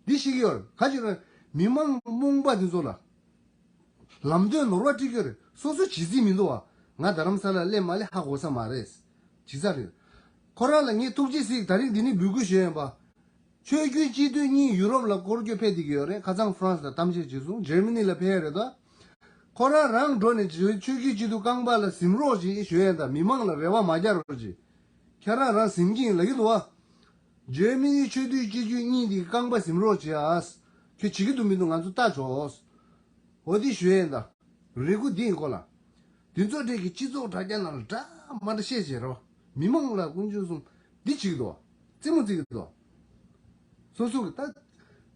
འདི་ཤེས་ཀྱི་ཡོད་རེད། ག་ཅི་རེད། མི་མང་རྨོངས་པ་འདི་ཚོ་ལ་ལམ་སྟོན་ནོར་བ་སྤྲད་ཀྱི་ཡོད་རེད། སོ་སོ་བྱེད་རྩིས་མི་འདུག་བ། ང་རྡ་རམ་ས་ལ་སླེབས་མ་སླེབས་ཧ་གོ་ས་མ་རེད། བྱེད་ས་རེད། ཁོ་རང་ལ་ངས་ཐུགས་རྗེ་གཟིགས། ད་རིང་འདི་ནས་འབོད་སྐུལ་ཞུ་ཡིན་པ། ཆོས་བརྒྱུད་སྤྱི་འཐུས་གཉིས་ཡུ་རོབ་ལ་སྐོར་སྐྱོད་ཕེབས་བསྡད་ཀྱི་ཡོད་རེད། ཁ་སང་ཧྥ་རན་སི་ལ་གཏམ་བཤད་བྱས་སོང་། འཇར་མ་ནི་ལ་ཕེབས་རེད་དོ། ཁོ་རང་རང་འགྲོ་ནས་ཆོས་བརྒྱུད་སྤྱི་འཐུས་རྐང་པ་ལ་ཟིན་རོགས་ཞེས་ཞུ་ཡིན། ད་མི་མང་ལ་རེ་བ་མ་རྒྱག་རོགས་ཞེས། ཁྱེད་རང་རང་ཟིན་གྱི་ཡིན་ལབ་ཀྱི་འདུག་བ། འཇར་མ་ནི་ཆོས་འཐུས་སྤྱི་འཐུས་གཉིས་འདི་རྐང་པ་ཟིན་རོགས་བྱེད་ཨ། ཁྱོད་བྱེད་ཀྱི་འདུག་མི་འདུག་ང་ཚོ་ལྟ་ཆོག་འོ་འདི་ཞུ་ཡིན་ད། རེ་སྐུལ་འདི་ཡིན་ཁོ་ལ། དེ་ཚོ་གྲས་ཀྱི་སྤྱི་ཚོགས་དྲ་རྒྱ་ནང་ལ་འདྲ་མ་འདྲ་བཤད་བྱས་རོ། མི་མང་ལ་དཀོན་མཆོག་གསུམ་འདི་བྱེད་ཀྱི་འདུག་རྩེད་མོ་རྩེ་གི་འདུག་སོ་སོ་གི་ད།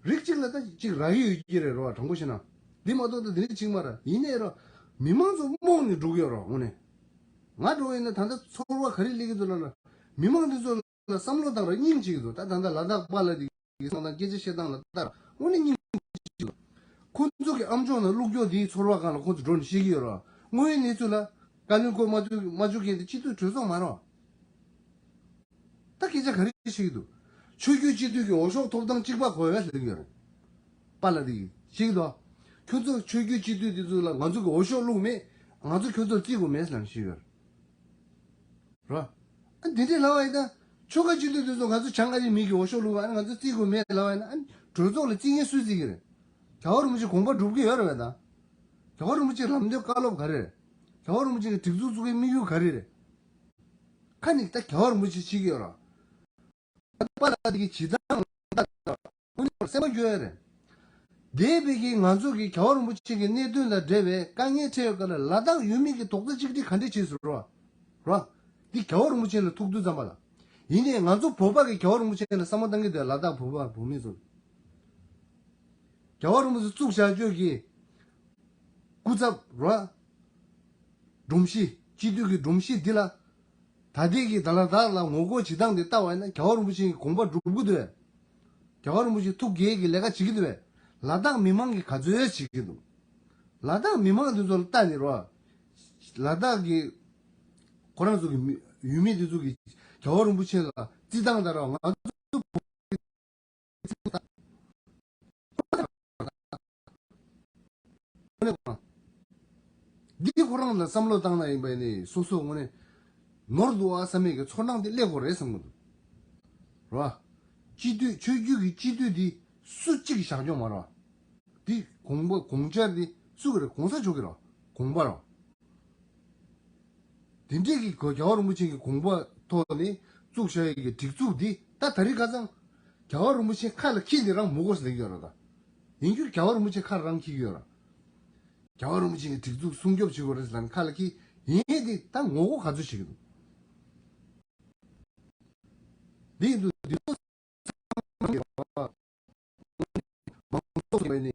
རིགས་གཅིག་ལ་ད་གཅིག་རག་གི་ཡོད་ཀྱི་རེད་རོ། དྲང་པོ་བཤད་ན། འདི་མ་གཏོགས་ད་འདི་རིགས་གཅིག་མ་ར་ཡིན་ནའི་རོ། མི་མང་ཚོ་རྨོངས་ནས་འགྲོ་གི་ཡོད་རོ། དངོས་གནས། ང་འགྲོ་ཡིན་ན་ད་ལྟ་ཚོར་བ་ག་རེ་སླེབས་ཀྱི་འདུག་ལབ་ན། མི་མང་འདི་ཚོ་ལ་བསམ་བློ་བཏང་ར་སྙིང་རྗེ་གི་འདུག་ད་ད་ལྟ་ལ་དྭགས་པཱ་ལགས་འདི་གི་བསམ་སྟངས་སྐད་ཆ་བཤད་སྟངས་ལ་ལྟ་ར་དངོས་གནས་སྙིང་རྗེ་གི་འདུག་ཁོ་ཚོ་གི་ཨམ་ཅོག་ནང་བླུག་རྒྱུ་དེའི་ཚོར་བ་སྒང་ལ་ཁོ་ཚོ་འགྲོ་ནས་བཤད་ཀྱི་ཡོད་ར། དངོས་ཡོད་གནས་ཚུལ་ལ་བཀའ་བློན་ཁོ་མ་བཅུག་མ་བཅུག་མཁན་དེ་སྤྱི་འཐུས་གྲོས་ཚོགས་མ་རེད། ད་སྐད་ཆ་ག་རེ་བཤད་ཀྱི་འདུག་ཆོས་བརྒྱུད་སྤྱི་འཐུས་ཀྱི་འོས་ཤོག་ཐོབ་ཐང་གཅིག་པ་དགོས་ཡ་ཟེར་གྱི་ཡོད་རེད། པཱ་ལགས་དེ་གིས་བཤད་ཀྱི་འདུག་ཁྱོད་ཚོ་ཆོས་བརྒྱུད་སྤྱི་འཐུས་དེ་ཚོ་ལ་ང་ཚོ་གི་འོས་ཤོག་བླུགས་མེད། ང་ཚོ་ཁྱོད་ཚོར་བརྩི་དགོས་མེད་ཟེར་ནས་བཤད་ཡོད་རེད། རོ། ཨ་འདི་འདྲས་ལབ་པ་ཡིན་ན། ཆོལ་ཁ་སྤྱི་འཐུས་དེ་ཚོ་ང་ཚོ་བྱང་ཨ་རིའི་མི་གི་འོས་ཤོག་བླུགས་པ་ཨ་ང་ཚོ་བརྩི་དགོས་མེད་ལབ་པ་ཡིན་ན། ཨ་གྲོས་ཚོགས་ལ་བརྩི་མཁན་སུས་བརྩི་གི་རེད། རྒྱལ་བ་རིན་པོ་ཆེ་དགོངས་པ་སྒྲུབ་ཀྱི་ཡོད་རེད་པས་ད། རྒྱལ་བ་རིན་པོ་ཆེའི་ལམ་སྟོན་བཀའ་སློབ་ག་རེ་རེད། རྒྱལ་བ་རིན་པོ་ཆེ་གི་སྒྲིག་འཛུགས་བཙུགས་པའི་དམིགས་ཡུལ་ག་རེ་རེད། ཁ་ནས་ད་རྒྱལ་བ་རིན་པོ་ཆེ་བྱེད་ཀྱི་ཡོད་ར། ད་པཱ་ལགས་དེ་གི་བྱེད་སྟངས་ལ་ད་དངོས་གནས་སེམས་པ་སྐྱོ་ཡ་རེད། འདས་པའི་གི་ང་ཚོ་གི་རྒྱལ་བ་རིན་པོ་ཆེ་གི་གནད་དོན་དང་འབྲེལ་བའི་དཀའ་ངལ་འཕྲད་ཡོད་སྐབས་ལ་ལ་དྭགས་ཡུལ་མི་གི་རྡོག་རྩ་གཅིག་སྒྲིལ་ག་འདྲས་བྱས་ཟེར་རོ། རོ། འདི་རྒྱལ་བ་རིན་པོ་ཆེ་ལ་ཐུག་དུས་ཙམ་པ་ལ། ཡིན་ནའི་ང་ཚོ་བོད་པ་གི་རྒྱལ་བ་རིན་པོ་ཆེ་ལ་བསམ་བློ་བཏང་གི་འདུག་ལ་དྭགས་བོད་པ་བོད་མི་ཚོ། རྒྱལ་བ་རིན་པོ་ཆེ་བཙུགས་བཞག་ཆོག་གི་སྐུ་ཚབ་རོ། སྒྲོམ་གཞི། སྤྱི་འཐུས་ཀྱི་སྒྲོམ་གཞི་འདི་ལ། ད་ལྟའི་གི་ད་ལ་དྭགས་ལ་ངོ་རྒོལ་བྱེད་སྟངས་འདི་ལྟ་བ་ཡིན་ན་རྒྱལ་བ་རིན་པོ་ཆེ་གི་དགོངས་པ་སྒྲུབ་ཀྱི་འདུག་རྒྱལ་བ་རིན་པོ་ཆེ་ཐུགས་དགྱེས་ཀྱི་ལས་ཀ་བྱེད་ཀྱི་འདུག་ལ་དྭགས་མི་མང་གི་ག་ཚོད་བྱེད་ཀྱི་འདུག་ལ་དྭགས་མི་མང་འདི་ཚོ་ལ་ལྟ་ནི་རོ། ལ་དྭགས་ཀྱི་ཁོ་རང་ཚོ་གི་མི་ཡུལ་མི་འདི་ཚོ་གི་རྒྱལ་བ་རིན་པོ་ཆེ་ལ་བརྩི་སྟངས་ལྟར་ང་ཚོ། འདི་ཁོ་རང་ལ་བསམ་བློ་བཏང་ན་ཡིན་པ་ནི་སོ་སོ་དངོས་གནས་ནོར་འདུག་ཨ་བསམ་མེད་ཀྱི་ཚོར་སྣང་དེ་སླེབས་དགོས་རེད་བསམ་གྱི་འདུག་རོ། སྤྱི་འཐུས་ཆོས་བརྒྱུད་ཀྱི་སྤྱི་འཐུས་འདི་སུ་གཅིག་གིས་བཞག་རྒྱུ་མ་རེད། འདི་དགོངས་པ་དགོངས་འཆར་འདི་སུ་གི་རེད། གོང་ས་མཆོག་གི་རེད། དགོངས་པ་རེད། དེ་འདྲས་ཀྱི་གོ་རྒྱལ་བ་རིན་པོ་ཆེ་གི་དགོངས་པ་ཐོག་ནས་བཙུགས་བཞག་ཡས་ཀྱི་སྒྲིག་འཛུགས་འདི་ད་ད་རེས་ཁ་སང་རྒྱལ་བ་རིན་པོ་ཆེ་ཁ་ལ་འཁྱེར་ནས་རང་མི་དགོས་ཟེར་གྱི་ཡོད་རེད་ད། ཡིན་རྒྱུ་རྒྱལ་བ་རིན་པོ་ཆེ་ཁ་ལ་རང་འཁྱེར་གྱི་ཡོད་རེད། རྒྱལ་བ་རིན་པོ་ཆེ་གི་སྒྲིག་འཛུགས་སྲུང་སྐྱོབ་བྱེད་དགོས་རེད་ཟེར་ལབ་ནས་ཁ་ལ་འཁྱེར་ཡིན་ཡས་དེ་ད་ངོ་རྒོལ་ག་ཚོད་བྱེད་ཀྱི་འདུག་འདི་ཡིན་དུས་འདི་ཚོ་མང་ཚོགས་ཀྱི་ནས་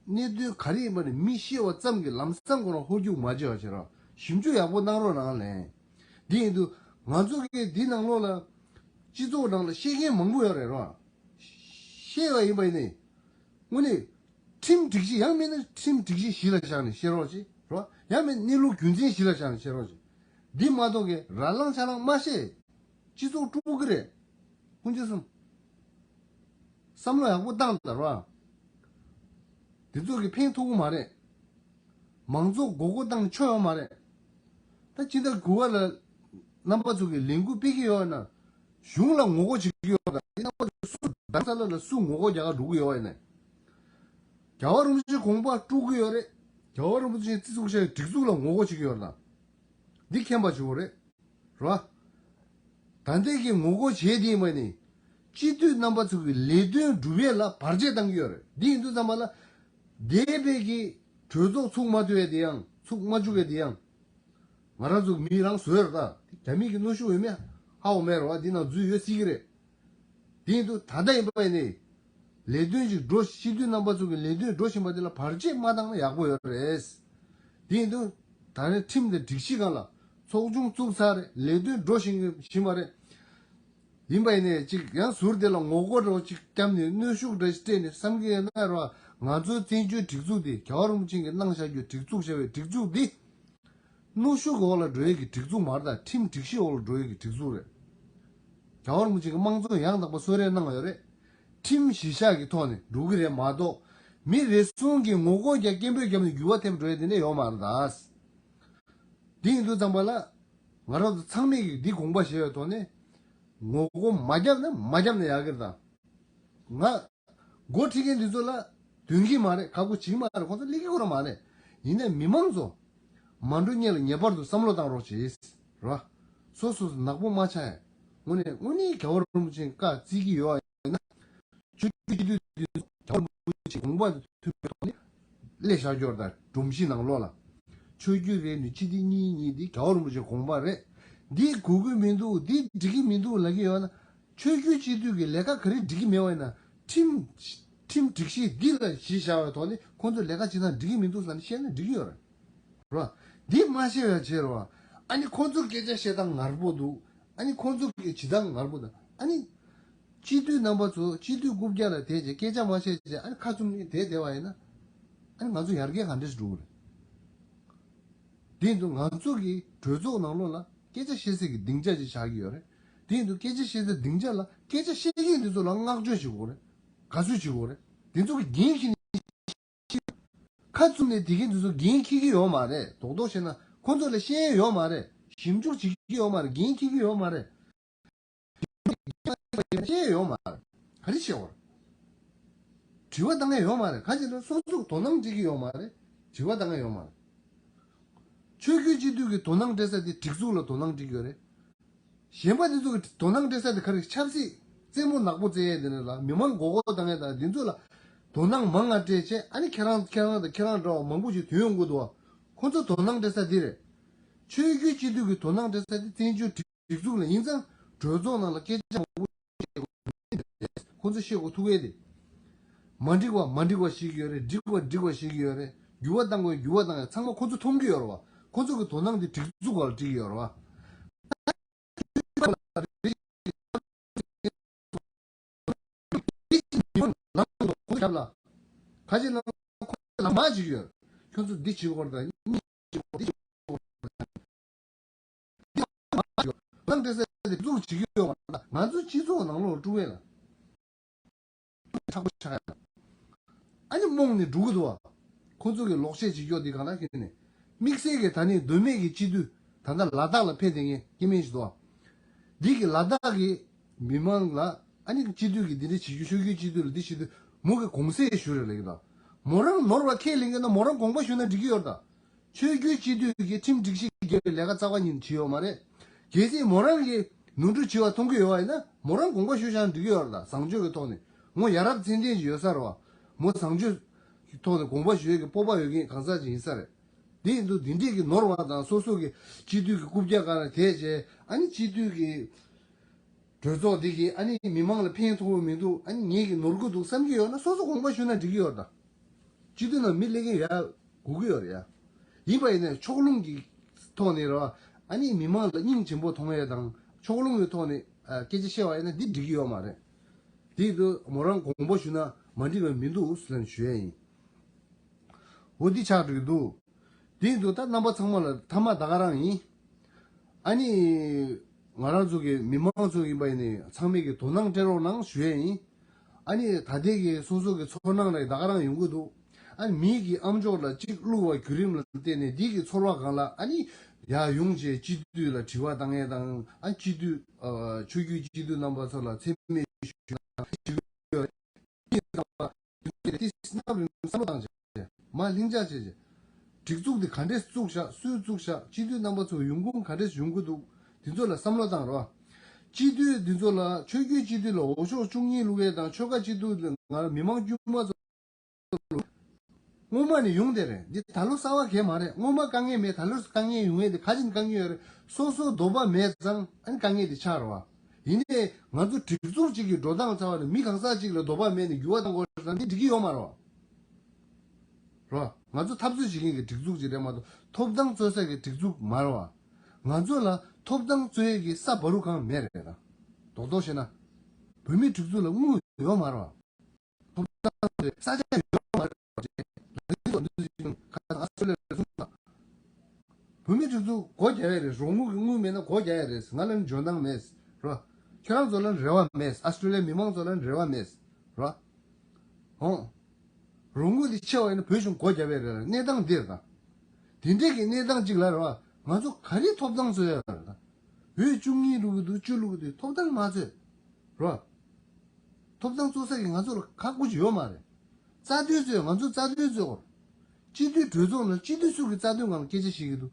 གནད་དོན་ག་རེ་ཡིན་པ་ནི་མི་ཤེས་པ་ཙམ་གྱིས་ལམ་སང་ཁོ་རང་ཧོལ་རྒྱུག་མ་བྱེད་པ་བྱེད་རོགས། ཞིབ་འཇུག་ཡག་པོ་གནང་རོགས་གནང་ལན། འདི་ཡིན་དུས་ང་ཚོ་གི་འདི་ནང་ལོགས་ལ་སྤྱི་ཚོགས་ནང་ལ་ཤེས་མཁན་མང་པོ་ཡོད་རེད་རོ། ཤེས་པ་ཡིན་པ་ཡིན་ནི། དངོས་གནས། ཁྲིམས་སྒྲིག་གཞི་ཡང་མིན་ན་ཁྲིམས་སྒྲིག་གཞི་གཞི་ལ་བཞག་ནས་བཤད་རོགས་བྱེད་རོ། ཡང་མིན་གནས་ལུགས་རྒྱུ་མཚན་གཞི་ལ་བཞག་ནས་བཤད་རོགས་བྱེད། འདི་མ་གཏོགས་ཀྱི་ར་ལང་ཆ་ལང་མ་བཤད། སྤྱི་ཚོགས་དཀྲུག་གི་རེད། ཀུན་སྤྱོད་གསུམ། བསམ་བློ་ཡག་པོ་བཏང་དང་རོ། འདི་ཚོ་གི་ཕན་ཐོགས་གི་མ་རེད། མང་ཚོགས་མགོ་སྐོར་བཏང་ཆོག་ཡོད་མ་རེད། ད་ཕྱི་ཟླ་དགུ་པ་ལ་རྣམ་པ་ཚོ་གི་ལས་འགུལ་སྤེལ་གྱི་ཡོད་ན། གཞུང་ལ་ངོ་རྒོལ་བྱེད་ཀྱི་ཡོད་ད། འདི་རྣམ་པ་ཚོ་སུ་རྡ་ས་ལ་ལ་སུ་ངོ་རྒོལ་རྒྱག་ག་འགྲོ་གི་ཡོད་ཡིན་ན། རྒྱལ་བ་རིན་པོ་ཆེ་དགོངས་པ་དཀྲུག་གི་ཡོད་རེད། རྒྱལ་བ་རིན་པོ་ཆེ་རྩིས་ཚུགས་བཞག་སྒྲིག་འཛུགས་ལ་ངོ་རྒོལ་བྱེད་ཀྱི་ཡོད་རེད་ད། འདི་མཁྱེན་པ་བྱེད་དགོས་རེད། རེད་བ། ད་ལྟའི་གི་ངོ་རྒོལ་བྱས་དེ་ཡིན་པ་ནི། སྤྱི་འཐུས་རྣམ་པ་ཚོ་གི་ལས་དོན་སྒྲུབ་ཡས་ལ་བར་ཆད་བཏང་གི་ཡོད་རེད། འདི་ཡིན་དུས་ཙམ་པ་ལ། འདས་པའི་གི་གྲོས་ཚོགས་ཚུགས་མ་ཐུབ་ཡས་དེ་ཡང་ཚུགས་མ་བཅུག་ཡས་དེ་ཡང་། ང་རང་ཚོ་མི་རང་བཟོས་རེད་ད། རྒྱ་མི་གི་གནོན་ཤུགས་ཡོད་མེད་ཧ་གོ་མེད་རེད་བ། འདི་ནང་འཛུལ་ཡོད་སྲིད་ཀྱི་རེད། དེ་ཡིན་དུས་ད་ལྟ་ཡིན་པ་ཡིན་ནའི། ལས་དོན་ཅིག་འགྲོ་སྤྱི་འཐུས་རྣམ་པ་ཚོ་གི་ལས་དོན་འགྲོ་བཞིན་པ་དེ་ལ་བར་ཆད་མ་བཏང་ན་ཡག་པོ་ཡོད་རེད། དེ་ཡིན་དུས་ད་ནི་ཁྲིམས་དང་སྒྲིག་གཞི་སྒང་ལ་ཚོགས་ཆུང་བཙུགས་ཚར་རེད། ལས་དོན་འགྲོ་བཞིན་བཞིན་པ་རེད། ཡིན་པ་ཡིན་ནའི་ཅིག་ཡང་ཟུར་དེ་ལ་ངོ་རྒོལ་འདྲ་བོ་ཅིག་བརྒྱབ་ནས་གནོན་ཤུགས་འདྲ་ཞིག་སྤྲད་ནས་བསམ་གྱི་ཡོད་ན་ར། ང་ཚོའི་བཙན་བྱོལ་སྒྲིག་འཛུགས་དེ་རྒྱལ་བ་རིན་པོ་ཆེ་གིས་གནང་བཞག་རྒྱུའི་སྒྲིག་འཛུགས་བྱ་བའི་སྒྲིག་འཛུགས་འདི། གནོན་ཤུགས་འོག་ལ་འགྲོ་ཡས་ཀྱི་སྒྲིག་འཛུགས་མ་རེད་ད། ཁྲིམས་སྒྲིག་གཞི་འོག་ལ་འགྲོ་ཡས་ཀྱི་སྒྲིག་འཛུགས་རེད། རྒྱལ་བ་རིན་པོ་ཆེ་གི་དམངས་གཙོ་ཡང་དག་པ་གསོལ་རས་གནང་ཡོད་རེད། ཁྲིམས་གཞི་བཞག་གི་ཐོག་ནས་འགྲོ་གི་རེད་མ་གཏོགས། མི་རེ་ཟུང་གིས་ངོ་རྒོལ་རྒྱག་སྐད་འབོད་བརྒྱབ་ནས་འགྱུར་བ་ཐེབས་འགྲོ་ཡས་དེ་འདྲ་ཡོད་མ་རེད་ད། འདི་ཡིན་དུས་ཙམ་པ་ལ། ང་རང་ཚོ་ཚང་མས་ཀྱི་འདི་དགོངས་པ་བཞེས་པའི་ཐོག་ནས། ངོ་རྒོལ་མ་བརྒྱབ་ན་མ་བརྒྱབ་ན་ཡག་གི་རེད་ད། ང་། འགོ་ཁྲིད་མཁན་འདི་ཚོ་ལ་འདོན་གྱི་མ་རེད། ཁག་པོ་བྱེད་ཀྱི་མ་རེད། ཁོང་ཚོ་སླེབས་ཀྱི་ཁོ་རང་མ་རེད། ཡིན་ནའི་མི་མང་ཚོ་མ་འགྲོ་སྔོན་ལ་ངེས་པར་དུ་བསམ་བློ་བཏང་རོགས་བྱེད། རེད་བ། སོ་སོ་སོ་ནག་པོ་མ་ཆགས་ཡ། དངོས་གནས་དངོས་གནས་རྒྱལ་བ་རིན་པོ་ཆེ་བཀའ་བརྩི་གི་ཡོད་ཡིན་ན། ཆོས་བརྒྱུད་སྤྱི་འཐུས་འདི་ཚོ་རྒྱལ་བ་རིན་པོ་ཆེ་དགོངས་པ་དང་མཐུན་པའི་ཐོག་ནས་སླེབས་བཞག་རྒྱུ་རེད་ད། སྒྲོམ་གཞི་ནང་ལོགས་ལ། ཆོས་བརྒྱུད་རེད་ནི་སྤྱི་འཐུས་གཉིས་གཉིས་འདི་རྒྱལ་བ་རིན་པོ་ཆེ་དགོངས་པ་རེད། འདི་དགོས་ཀྱི་མི་འདུག་འདི་འགྲིག་གི་མི་འདུག་ལབ་ཀྱི་ཡོད་ན། ཆོས་བརྒྱུད་སྤྱི་འཐུས་ཀྱི་ལས་ཀ་ག་རེ་འགྲིག་གི་མེད་པ་ཡིན་ན། ཁྲིམས། ཁྲིམས་སྒྲིག་གཞི་འདི་ལ་གཞི་བཞག་པའི་ཐོག་ནས་ཁོང་ཚོས་ལས་ཀ་བྱེད་སྟངས་འགྲིག་གི་མི་འདུག་ཟེར་ནས་བཤད་ན་འགྲིག་གི་ཡོད་རེད། རེད་བ། འདི་མ་ཤེས་པའི་ཕྱིར་རོ། ཨ་ནི་ཁོང་ཚོ་སྐད་ཆ་བཤད་སྟངས་ངར་པོ་འདུག་ཨ་ནི་ཁོང་ཚོ་གི་བྱེད་སྟངས་ངར་པོ་འདུག་ཨ་ནི། སྤྱི་འཐུས་རྣམ་པ་ཚོ་སྤྱི་འཐུས་རྐུབ་བཀྱག་ལ་བསྡད་བྱས་སྐད་ཆ་མ་བཤད་བྱས་ཨ་ནི་ཁ་བཙུམ་ནས་བསྡད་བསྡད་པ་ཡིན་ན། ཨ་ནི་ང་ཚོ་ཡར་རྒྱས་ག་འདྲས་འགྲོ་གི་རེད། དེ་ཡིན་དུས་ང་ཚོ་གི་གྲོས་ཚོགས་ནང་ལོགས་ལ་སྐད་ཆ་བཤད་སའི་གི་སྡིངས་ཆ་ཅིག་ཆགས་ཀྱི་ཡོད་རེད། དེ་ཡིན་དུས་སྐད་ཆ་བཤད་སའི་སྡིངས་ཆ་ལ་སྐད་ཆ་བཤད་མཁན་དེ་ཚོ་ལ་བསྔགས་བརྗོད་བྱེད་དགོས་རེད། དགའ་བསུ་བྱེད་དགོས་རེད། དེ་ཚོ་གི་འགན་འཁྱེར་ནས། ཁ་བཙུམ་ནས་དེ་གིན་དེ་ཚོ་འགན་འཁྱེར་གྱི་ཡོད་མ་རེད། རྡོག་རྡོག་བཤད་ན་ཁོང་ཚོ་ལ་ཤེས་ཡོད་མ་རེད། ཞིབ་འཇུག་བྱེད་ཀྱི་ཡོད་མ་རེད། འགན་འཁྱེར་གྱི་ཡོད་མ་རེད། ཤེས་ཡོད་མ་རེད། ག་རེ་བྱེད་བར། དྲི་བ་བཏང་ཡ་ཡོད་མ་རེད། ག་ཅི་ལ་སོ་སོ་དོ་སྣང་སྤྲད་ཀྱི་ཡོད་མ་རེད། དྲི་བ་བཏང་ཡ་ཡོད་མ་རེད། ཆོས་བརྒྱུད་སྤྱི་འཐུས་ཀྱི་དོ་སྣང་སྤྲད་ས་དེ་སྒྲིག་འཛུགས་ལ་དོ་སྣང་སྤྲད་ཀྱི་ཡོད་རེད། གཞན་པ་དེ་ཚོ་གི་དོ་སྣང་སྤྲད་ས་དེ་ག་རེ་ཆབ་སྲིད་རྩེད་མོ་ནག་པོ་རྩེ་ཡས་དེ་འདྲ་ལ་མི་མང་མགོ་སྐོར་བཏང་ཡས་དང་དེ་ཚོ་ལ་དོ་སྣང་མང་ང་སྤྲད་བྱས་ཨ་ནི་ཁྱེད་རང་ཁྱེད་རང་དང་ཁྱེད་རང་འདྲ་བ་མང་པོ་ཞིག་ཐོན་ཡོང་གི་འདུག་བ། ཁོ་ཚོ་དོ་སྣང་སྤྲད་ས་འདི་རེད། ཆོས་བརྒྱུད་སྤྱི་འཐུས་ཀྱི་དོ་སྣང་སྤྲད་ས་དེ་བཙན་བྱོལ་སྒྲིག་འཛུགས་ལ་ཡིན་ཙང་གྲོས་ཚོགས་ནང་ལ་སྐད་ཆ་མང་པོ་ཁོ་ཚོ་བཤད་དགོས་ཐུག་ཡས་དེ། མ་འགྲིག་པ་མ་འགྲིག་པ་བཤད་ཀྱི་ཡོད་རེད། འགྲིག་པ་འགྲིག་པ་བཤད་ཀྱི་ཡོད་རེད། འགྱུར་བ་གཏང་དགོས་འགྱུར་བ་གཏང་ཡས་ཚང་མ་ཁོ་ཚོ་མཐོང་གི་ཡོད་རེད་བ། ཁོ་ཚོ་གི་དོ་སྣང་དེ་སྒྲིག་འཛུགས་སྒང་ལ་སྤྲད་ཀྱི་ཡོད་རེད་བ། ཁ་ཅིག་ལ་ཁོ་ལ་མ་ཅིག་ཡོད། ཁྱོད་ཚོ་འདི་བྱེད་དགོས་རེད་ད། འདི་མ་ཅིག་ཡོད། ནང་འདྲེ་སའི་འཛུགས་བྱེད་ཀྱི་ཡོད་པ་ལ་ང་ཚོའི་སྤྱི་ཚོགས་ནང་ལོགས་དཀྲུག་ཡས་ལ། ཁྲག་པོ་ཆགས་ཡ། ཨ་ནི་རྨོངས་ནས་འགྲོ་གི་འདུག་བ། ཁོ་ཚོ་གི་ལོག་བཤད་བྱེད་ཀྱོག་འདི་གང་ལ་ཁྱོན་ནས། དམིགས་བསལ་གྱི་ད་ནི་མདོ་སྨད་ཀྱི་སྤྱི་འཐུས་ད་ལྟ་ལ་དྭགས་ལ་ཕེབས་བསྡད་མཁན་སྐྱེ་དམན་ཞིག་འདུག་བ། འདི་གི་ལ་དྭགས་ཀྱི་མི་མང་ལ་ཨ་ནི་སྤྱི་འཐུས་ཀྱི་འདི་འདྲ་བྱེད་རྒྱུ་ཆོས་བརྒྱུད་སྤྱི་འཐུས་ལ་འདི་བྱེད་དུས་མོ་གི་དགོངས་སེལ་ཞུ་རེད་ལབ་ཀྱི་འདུག་མོ་རང་ནོར་བ་ཁས་ལེན་གྱི་ན་མོ་རང་དགོངས་པ་ཞུ་ན་འགྲིག་གི་ཡོད་རེད་ད། ཆོས་བརྒྱུད་སྤྱི་འཐུས་ཀྱི་ཁྲིམས་སྒྲིག་གཞི་འགལ་བའི་ལས་ཀ་རྩ་བ་ཉིད་བྱས་ཡོད་མ་རེད། གལ་སྲིད་མོ་རང་གིས་ནོར་འཁྲུལ་བྱས་པ་མཐོང་གི་ཡོད་པ་ཡིན་ན་མོ་རང་དགོངས་པ་ཞུ་བཞག་འགྲིག་གི་ཡོད་རེད་ད། བཟང་སྤྱོད་ཀྱི་ཐོག་ནས་མོ་ཡ་རབས་མཚན་ལྡན་ཞིག་ཡོད་ས་རེད་བ། མོ་བཟང་སྤྱོད་ཀྱི་ཐོག་ནས་དགོངས་པ་ཞུ་ཡས་ཀྱི་སྤོབས་པ་ཡོད་མཁན་གང་ཟག་ཅིག་ཡིན་ས་རེད། དེ་ཡིན་དུས་འདི་འདྲས་ཀྱི་ནོར་བ་དང་སོ་སོ་གི་སྤྱི་འཐུས་ཀྱི་རྐུབ་བཀྱག་སྒང་ལ་དེད་བྱས་ཨ་ནི་སྤྱི་འཐུས་ཀྱི་གྲོས་ཚོགས་འདི་གིས་ཨ་ནི་མི་མང་ལ་ཕན་ཐོགས་མི་འདུག་ཨ་ནི་ངེད་ཀྱིས་ནོར་གི་འདུག་བསམ་གྱི་ཡོད་ན་སོ་སོ་དགོངས་པ་ཞུས་ན་འགྲིག་གི་ཡོད་རེད་ད། སྤྱི་འཐུས་ནང་མི་སླེབས་མཁན་ཡོད་དགོས་ཀྱི་ཡོད་རེད་ཡ། ཡིན་པ་ཡིན་ནའི་ཕྱོགས་ལྷུང་གི་ཐོག་ནས་རེད་བ། ཨ་ནི་མི་མང་ལ་སྙིང་རྗེ་པོ་མཐོང་ཡས་དང་ཕྱོགས་ལྷུང་གི་ཐོག་ནས་ཨ་སྐད་ཆ་བཤད་པ་ཡིན་ན་འདི་འགྲིག་གི་ཡོད་མ་རེད། དེ་ཡིན་དུས་མོ་རང་དགོངས་པ་ཞུས་ན་མ་འགྲིག་པ་མི་འདུག་ཟེར་ནས་ཞུ་ཡས་ཡིན། འོ་འདི་ཆགས་འགྲོ་གི་འདུག་དེ་ཡིན་དུས་ད་རྣམ་པ་ཚང་མ་ལ་མཐའ་མ་ད་ག་རང་ཡིན། ཨ་ནི། ང་རང་ཚོ་གི་མི་མང་ཚོ་ཡིན་པ་ཡིན་ནའི་ཚང་མས་ཀྱི་དོ་སྣང་སྤྲད་རོགས་གནང་ཞུ་ཡས་ཡིན། ཨ་ནི་ད་ལྟའི་གི་སོ་སོ་གི་ཚོར་སྣང་ལ་ད་ག་རང་ཡོང་གི་འདུག་ཨ་ནི་མིའི་གི་ཨམ་ཅོག་ལ་གཅིག་བླུགས་པ་བརྒྱུད་རིམ་ལ་བརྟེན་ནས་འདི་གི་ཚོར་བ་གང་ལ་ཨ་ནི་ཡར་ཡོང་བྱས་སྤྱི་འཐུས་ལ་དྲི་བ་བཏང་ཡས་དང་ཨ་སྤྱི་འཐུས་ཆོས་བརྒྱུད་སྤྱི་འཐུས་རྣམ་པ་ཚོ་ལ་མཚན་སྨད་ཞུ་ན་ཞུ་གི་ཡོད། དེ་སྣ་རིང་བསམ་བློ་བཏང་བྱས། མ་ལྷིང་འཇགས་བྱས་བྱས། སྒྲིག་འཛུགས་དེ་ག་འདྲས་བཙུགས་བཞག་སུས་བཙུགས་བཞག་སྤྱི་འཐུས་རྣམ་པ་ཚོ་ཡོང་ཁུངས་ག་འདྲས་ཡོང་གི་འདུག་དེ་ཚོ་ལ་བསམ་བློ་བཏང་རོགས། སྤྱི་འཐུས་འདི་ཚོ་ལ་ཆོས་བརྒྱུད་སྤྱི་འཐུས་ལ་འོས་ཤོག་བཅུ་གཉིས་བླུག་ཡས་དང་ཆོལ་ཁ་སྤྱི་འཐུས་ལ་ང་མི་མང་དཀྱུས་མ་ཚོ་སྔོན་མ་ནས་ཡོང་བསྡད་རེད། འདི་ད་ལོ་གསར་བ་གས་མ་རེད། སྔོན་མ་དཀའ་ངལ་མེད། ད་ལོ་དཀའ་ངལ་ཡོང་ངེས་དེ་ག་ཅིག་དཀའ་ངལ་ཡོད་རེད། སོ་སོ་འདོད་པ་མེད་ཙང་ཨ་ནི་དཀའ་ངལ་དེ་ཆགས་རེད་བ། ཡིན་ནའི་ང་ཚོ་སྒྲིག་འཛུགས་གཅིག་གི་འགྲོ་སྟངས་ཚར་བ་ནས་མི་གང་ཟག་གཅིག་ལ་འདོད་པ་མེད་ནས་འགྱུར་བ་གཏོང་དགོས་རེད་ཙང་འདི་འགྲིག་གི་ཡོད་མ་རེད་བ། རེད་བ། ང་ཚོ་འཐབ་རྩོད་བྱེད་མཁན་གྱི་སྒྲིག་འཛུགས་ཅིག་རེད་མ་གཏོགས་ཐོབ་ཐང་རྩོད་ས་གི་སྒྲིག་འཛུགས་མ་རེད་བ། ང་ཚོ་ལ་ཐོབ་ཐང་རྩོད་ཡས་ཀྱི་ས་བར་དུ་གང་མེད་རེད་ད། རྡོག་རྡོག་བཤད་ན། བོད་མིའི་སྒྲིག་འཛུགས་ལ་དངུལ་ཡོད་མ་རེད་བ། ཐོབ་ཐང་རེད། ས་ཆ་ཡོད་མ་རེད་བ། ལ་ཡིན་ཙང་འདི་ཚོ་ཡིན་ཁ་སང་ཨ་སི་ཀྲོ་ལི་ཡ་ལ་གསུངས་དང་། བོད་མིའི་སྒྲིག་འཛུགས་སྒོ་རྒྱག་ཡས་རེད། རོགས་དངུལ་གྱི་དངུལ་མེད་ན་སྒོ་རྒྱག་ཡས་རེད། ང་ལ་ནི་འཇོན་ཐང་མེད་རོ། ཁྱོད་རང་ཚོ་ལ་ནི་རེ་བ་མེད། ཨ་སི་ཀྲོ་ལི་ཡའི་མི་མང་ཚོ་ལ་ནི་རེ་བ་མེད་རོ། ཧོ། རོགས་དངུལ་དེ་ཆེ་བ་ཡིན་ན་བོད་གཞུང་སྒོ་རྒྱབ་ཡས་རེད་ལ། གནས་སྟངས་འདི་རེད་ད། དེ་འདྲས་ཀྱི་གནས་སྟངས་གཅིག་ལ་རེད་བ། ང་ཚོ་ག་རེ་ཐོབ་ཐང་རྩོད་ཡས་རེད་ད། འོས་བཅུ་གཉིས་བླུག་གི་འདུག་བཅུ་བླུག་གི་འདུག་ཐོབ་ཐང་མ་རྩོད། རོ། ཐོབ་ཐང་རྩོད་ས་གི་ང་ཚོ་ལ་ཁག་པོ་ཅིག་ཡོད་མ་རེད། རྩ་དོན་རྩོད། ང་ཚོ་རྩ་དོན་རྩོད་དགོས། སྤྱི་འཐུས་གྲོས་ཚོགས་ནང་སྤྱི་འཐུས་སུ་གི་རྩ་དོན་སྒང་ལ་སྐད་ཆ་བཤད་ཀྱི་འདུག་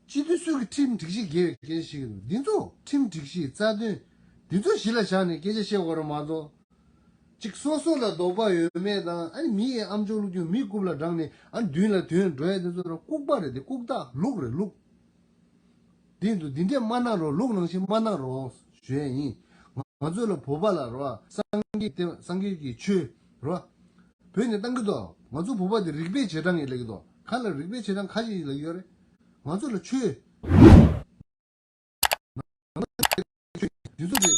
སྤྱི་འཐུས་སུ་གི་ཁྲིམས་སྒྲིག་གཞི་འགལ་བའི་སྐད་ཆ་བཤད་ཀྱི་འདུག་འདི་ཚོ་ཁྲིམས་སྒྲིག་གཞི་རྩ་དོན་འདི་ཚོ་གཞི་ལ་བཞག་ནས་སྐད་ཆ་བཤད་དགོས་རེད་མ་གཏོགས། གཅིག་སོ་སོ་ལ་དོགས་པ་ཡོད་མེད་དང་ཨ་ནི་མི་ཡི་ཨམ་ཅོག་བླུགས་རྒྱུ་མི་རྐུབ་ལ་བསྒྲགས་ནས་ཨ་ནི་མདུན་ལ་དོན་འགྲོ་ཡ་དེ་ཚོ་ར་ལྐུགས་པ་རེད་དེ། ལྐུགས་རྟགས་ལུག་རེད་ལུག་དེ་འདུག་འདི་འདྲས་མ་གནང་རོགས། ལུག་ནང་བཞིན་མ་གནང་རོགས་ཞུ་ཡ་ཡིན། ང་ང་ཚོ་ལ་བོད་པ་ལ་རོ་སངས་རྒྱས་བསྟན་སངས་རྒྱས་ཀྱི་ཆོས་རོ་བོད་ནས་བཏང་གི་འདུག་ང་ཚོ་བོད་པ་དེ་རིག་པའི་རྗེས་འབྲང་ཡིན་ལབ་ཀྱི་འདུག་ག་ལ་རིག་པའི་རྗེས་འབྲང་ག་ཞིག་ཡིན་ལབ་ཀྱི་ཡོད་རེད། ང་ཚོ་ལ་ཆོས། དེ་ཚོ་དེ་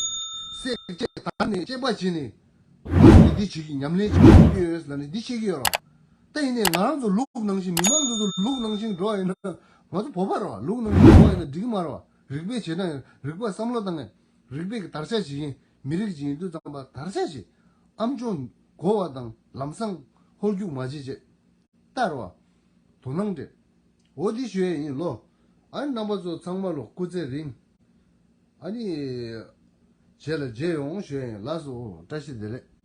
བསད་བཅད་བརྡར་ནས་དཔྱད་པ་བྱས་ནས་འདི་བྱེད་ཀྱི་ཉམས་ལེན་བྱེད་ཀྱི་ཡོད་ལབ་ནས་འདི་བཤད་ཀྱི་ཡོད་རེད། ད་ཡིན་ནའི་ང་རང་ཚོ་ལུག་ནང་བཞིན་མི་མང་ཚོ་ཚོ་ལུག་ནང་བཞིན་འགྲོ་བ་ཡིན་ན་ང་ཚོ་བོད་པ་རེད་བ། ལུག་ནང་བཞིན་འགྲོ་བ་ཡིན་ན་འགྲིག་གི་མ་རེད་བ། རིག་པའི་བྱེད་སྟངས་ཡིན། རིག་པ་བསམ་བློ་བཏང་ཡིན། རིག་པའི་གི་དར་ཆ་ཞིག་ཡིན། མི་རིགས་ཅིག་ཡིན་དུས་ཙམ་པ་དར་ཆ་ཞིག་ཨམ་ཅོག་གོ་བ་དང་ལམ་སང་ཧོལ་རྒྱུག་མ་བྱེད་ཅེས། ལྟར་བ། དོ་སྣང་སྤྲད། འོ་འདི་ཞུ་ཡས་ཡིན་ལོ། ཨ་ནི་རྣམ་པ་ཚོ་ཚང་མ་ལོ་སྐུ་ཚེ་རིང་། ཨ་ནི། རྗེས་ལ་མཇལ་ཡོང་ཞུ་ཡས་ཡིན། ལགས་སོ། བཀྲ་ཤིས་བདེ་ལེགས།